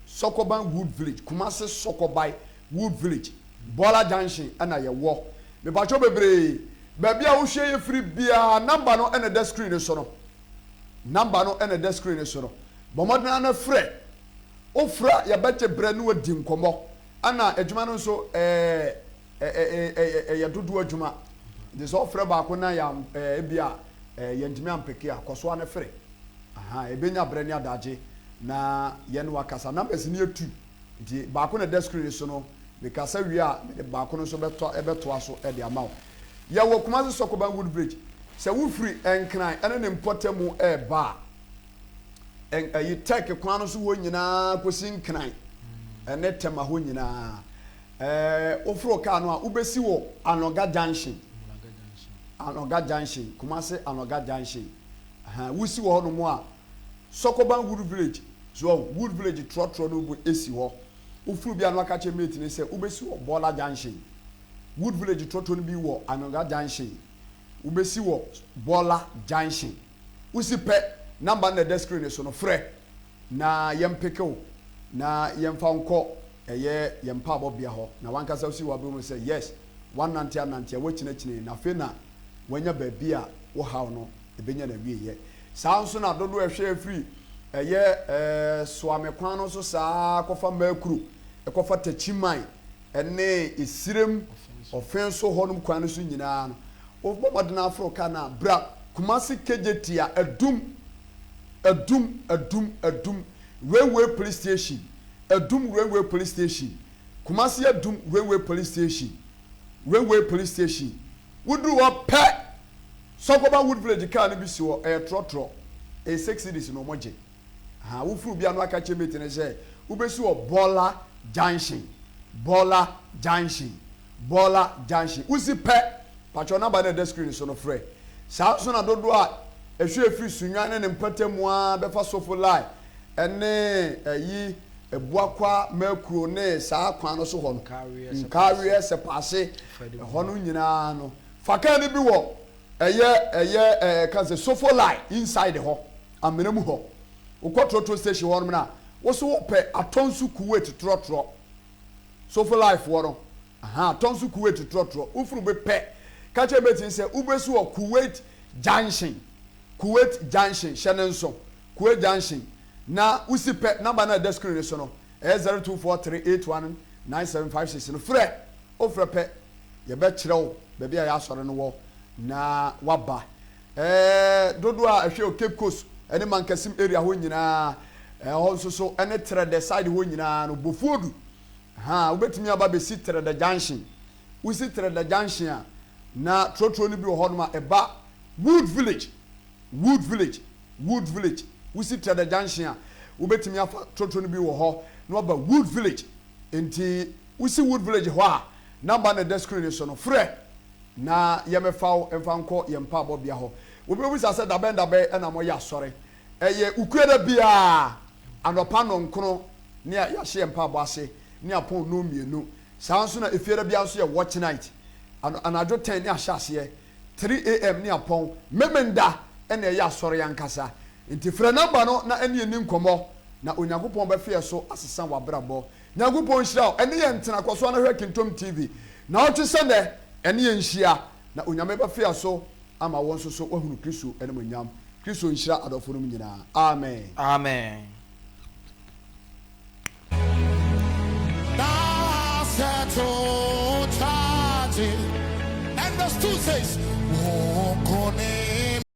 Sɔkɔban Wood Village Kumasi Sɔkɔban Wood Village, Bɔla Junction na yɛwɔ. Mepakyɛw bebree, baabi a wohwɛ yɛ firi biara, number no na ɛda screen no so no. Number no na ɛda screen no so no. Bɔ mmɔden ara na frɛ. Wofrɛ a, yɛbɛgye berɛ ne wadi nkɔmmɔ. Ɛna adwuma no nso, ɛɛ, ɛyɛ dodoɔ adwuma. Nti sɛ wofrɛ baako na yɛ, ɛɛ, ebi a, ɛɛ, yɛntumi ampeke a, kɔ so ara na frɛ. Aha, yɛbɛnya berɛ ne adagye na yɛne wo akasa. Numbers no yɛ two. Nti baako na ɛda screen no so no, mekasa wie a, mede baako no nso bɛtɔ bɛtoa so de ama wo. Yɛwɔ Kumasi Sokoban Wood Bridge. Sɛ wofiri Nkran ne ne mpɔtamu reba a, ɛn ɛyi Turk kwan no so hɔ nyinaa kɔsi Nkran ne Tema hɔ nyinaa. Ɛɛ woforo kaa no a, wobɛsi wɔ Anoga Junction. Anoga Junction, Kumasi Anoga Junction. Ahaa, wosi wɔ hɔnom a, Sɔkɔban Wood Village, so wahu, Wood Village trɔtrɔ no bu si hɔ. Woforo bi a na waka akyerɛ mate no sɛ wobɛsi wɔ Bɔla Junction. Wood Village trɔtrɔ no bi wɔ Anwonga Junction. Wobɛsi wɔ Bɔla Junction. Wosi pɛ, number no na ɛda screen no so no, frɛ na yɛmpeke wo na yɛmfa wo nkɔ ɛyɛ yɛn mpaabɔ bea hɔ. Na w'ankasa wosi hɔ a wobɛhunu sɛ yes, woanante anante a woakyinakyini na afei na woanya baabi a wo haw no ɛbɛnya n'awieɛ. Saa ara nso na dodoɔ a ɛhwɛ firi ɛyɛ Soame kwan no so saa ara kɔfa Makuro, kɔfa Takyiman ne Esirem, Ɔfenso hɔnom kwan no so nyinaa no, wobɔ mmɔden aforo kaa no a, bra Kumasi Kejetia, Adum, Adum, Adum, Adum Railway Police Station, Adum Railway Police Station, Kumasi Adum Railway Police Station, Railway Police Station. Woduru hɔ pɛ, Sɔkɔba Wood Village car no bi si hɔ, ɛyɛ trɔtrɔ, ɛyɛ six cedis na wɔgye. Ahaa, woforo bi a na waka kyerɛ mate no sɛ wobɛsi wɔ Bɔla Junction, Bɔla Junction, Bɔla Junction. Wosi pɛ, pakyɛw number no a ɛda screen so no frɛ. Saa nso na dodoɔ a ɛhwɛ firi Sunnwan ne ne mpɔtamu ara bɛfa Sofo Line ne ɛyi Abuakwa, Makuro ne saa kwan no so hɔ no, Nkaweɛ, Sɛpaase, ɛhɔ no nyinaa no, fa kaa no bi wɔ ɛyɛ ɛyɛ ɛɛ ka sɛ Sofo Line inside hɔ, amena mu hɔ. Wokɔ trɔtrɔ station hɔ nom no a, wo so wopɛ Atɔnso Kuwait trɔtrɔ, Sofo Line foɔ no, ahaa, Atɔnso Kuwait trɔtrɔ, wofiri bi pɛ, ka kyerɛ mate no sɛ wobɛsi wɔ Kuwait Junction, Kuwait Junction, hyɛ no nso. Kue Junction na wosi pɛ, number no a ɛda screen no so no, ɛyɛ 0243819756 no, frɛ. Wofrɛ pɛ, yɛbɛkyerɛ wo baabi a yɛn asɔre no wɔ na woaba. Ɛɛ, dodoɔ a ɛhwɛ Cape Coast ne Mankasim area hɔ nyinaa, ɛhɔ nso so ne Trɛdɛ side hɔ nyinaa no, Bofuodu, ha, wobɛtumi aba bɛsi Trɛdɛ Junction. Wosi Trɛdɛ Junction a, na trotro no bi wɔ hɔnom a ɛba Wood Village, Wood Village. Wood Village, Wusi Trada Junction a, wobɛtumi afa trotro no bi wɔ hɔ na waba Wood Village. Enti wosi Wood Village hɔ a, number no a ɛda screen no so no, frɛ na yɛmmɛfa wo mfa nkɔ yɛn mpaebɔ bea hɔ. Obi bɛbisa sɛ, Dabɛn dabɛn na moyɛ asɔre? Ɛyɛ Wukuada biara anɔpa nnɔnkono ne a yɛahyɛ yɛn mpaebɔ ase ne apɔn nnɔnmienu. Saa ara nso na Efiada biara nso yɛ Watch Night, anadwo ten ne ahyɛ aseɛ. 3 AM ne apɔn, Memenda na ɛyɛ asɔre ankasa. Nti frɛ number no na ɛne yɛn nni nkɔmmɔ na Onyankopɔn bɛfa yɛn so asesa w'abrabɔ. Nyankopɔn nhyira wo. Ɛne yɛn ntena. Kɔ so ara na hwɛ Kintom TV. Naawɔtwe sɛ nnɛ, ɛne yɛn nhyia, na Onyame bɛfea so ama wo nso so woahunu Kristo animuonyam. Kristo nhyira adɔfo nom nyinaa. Amen. Amen. And verse 2 says,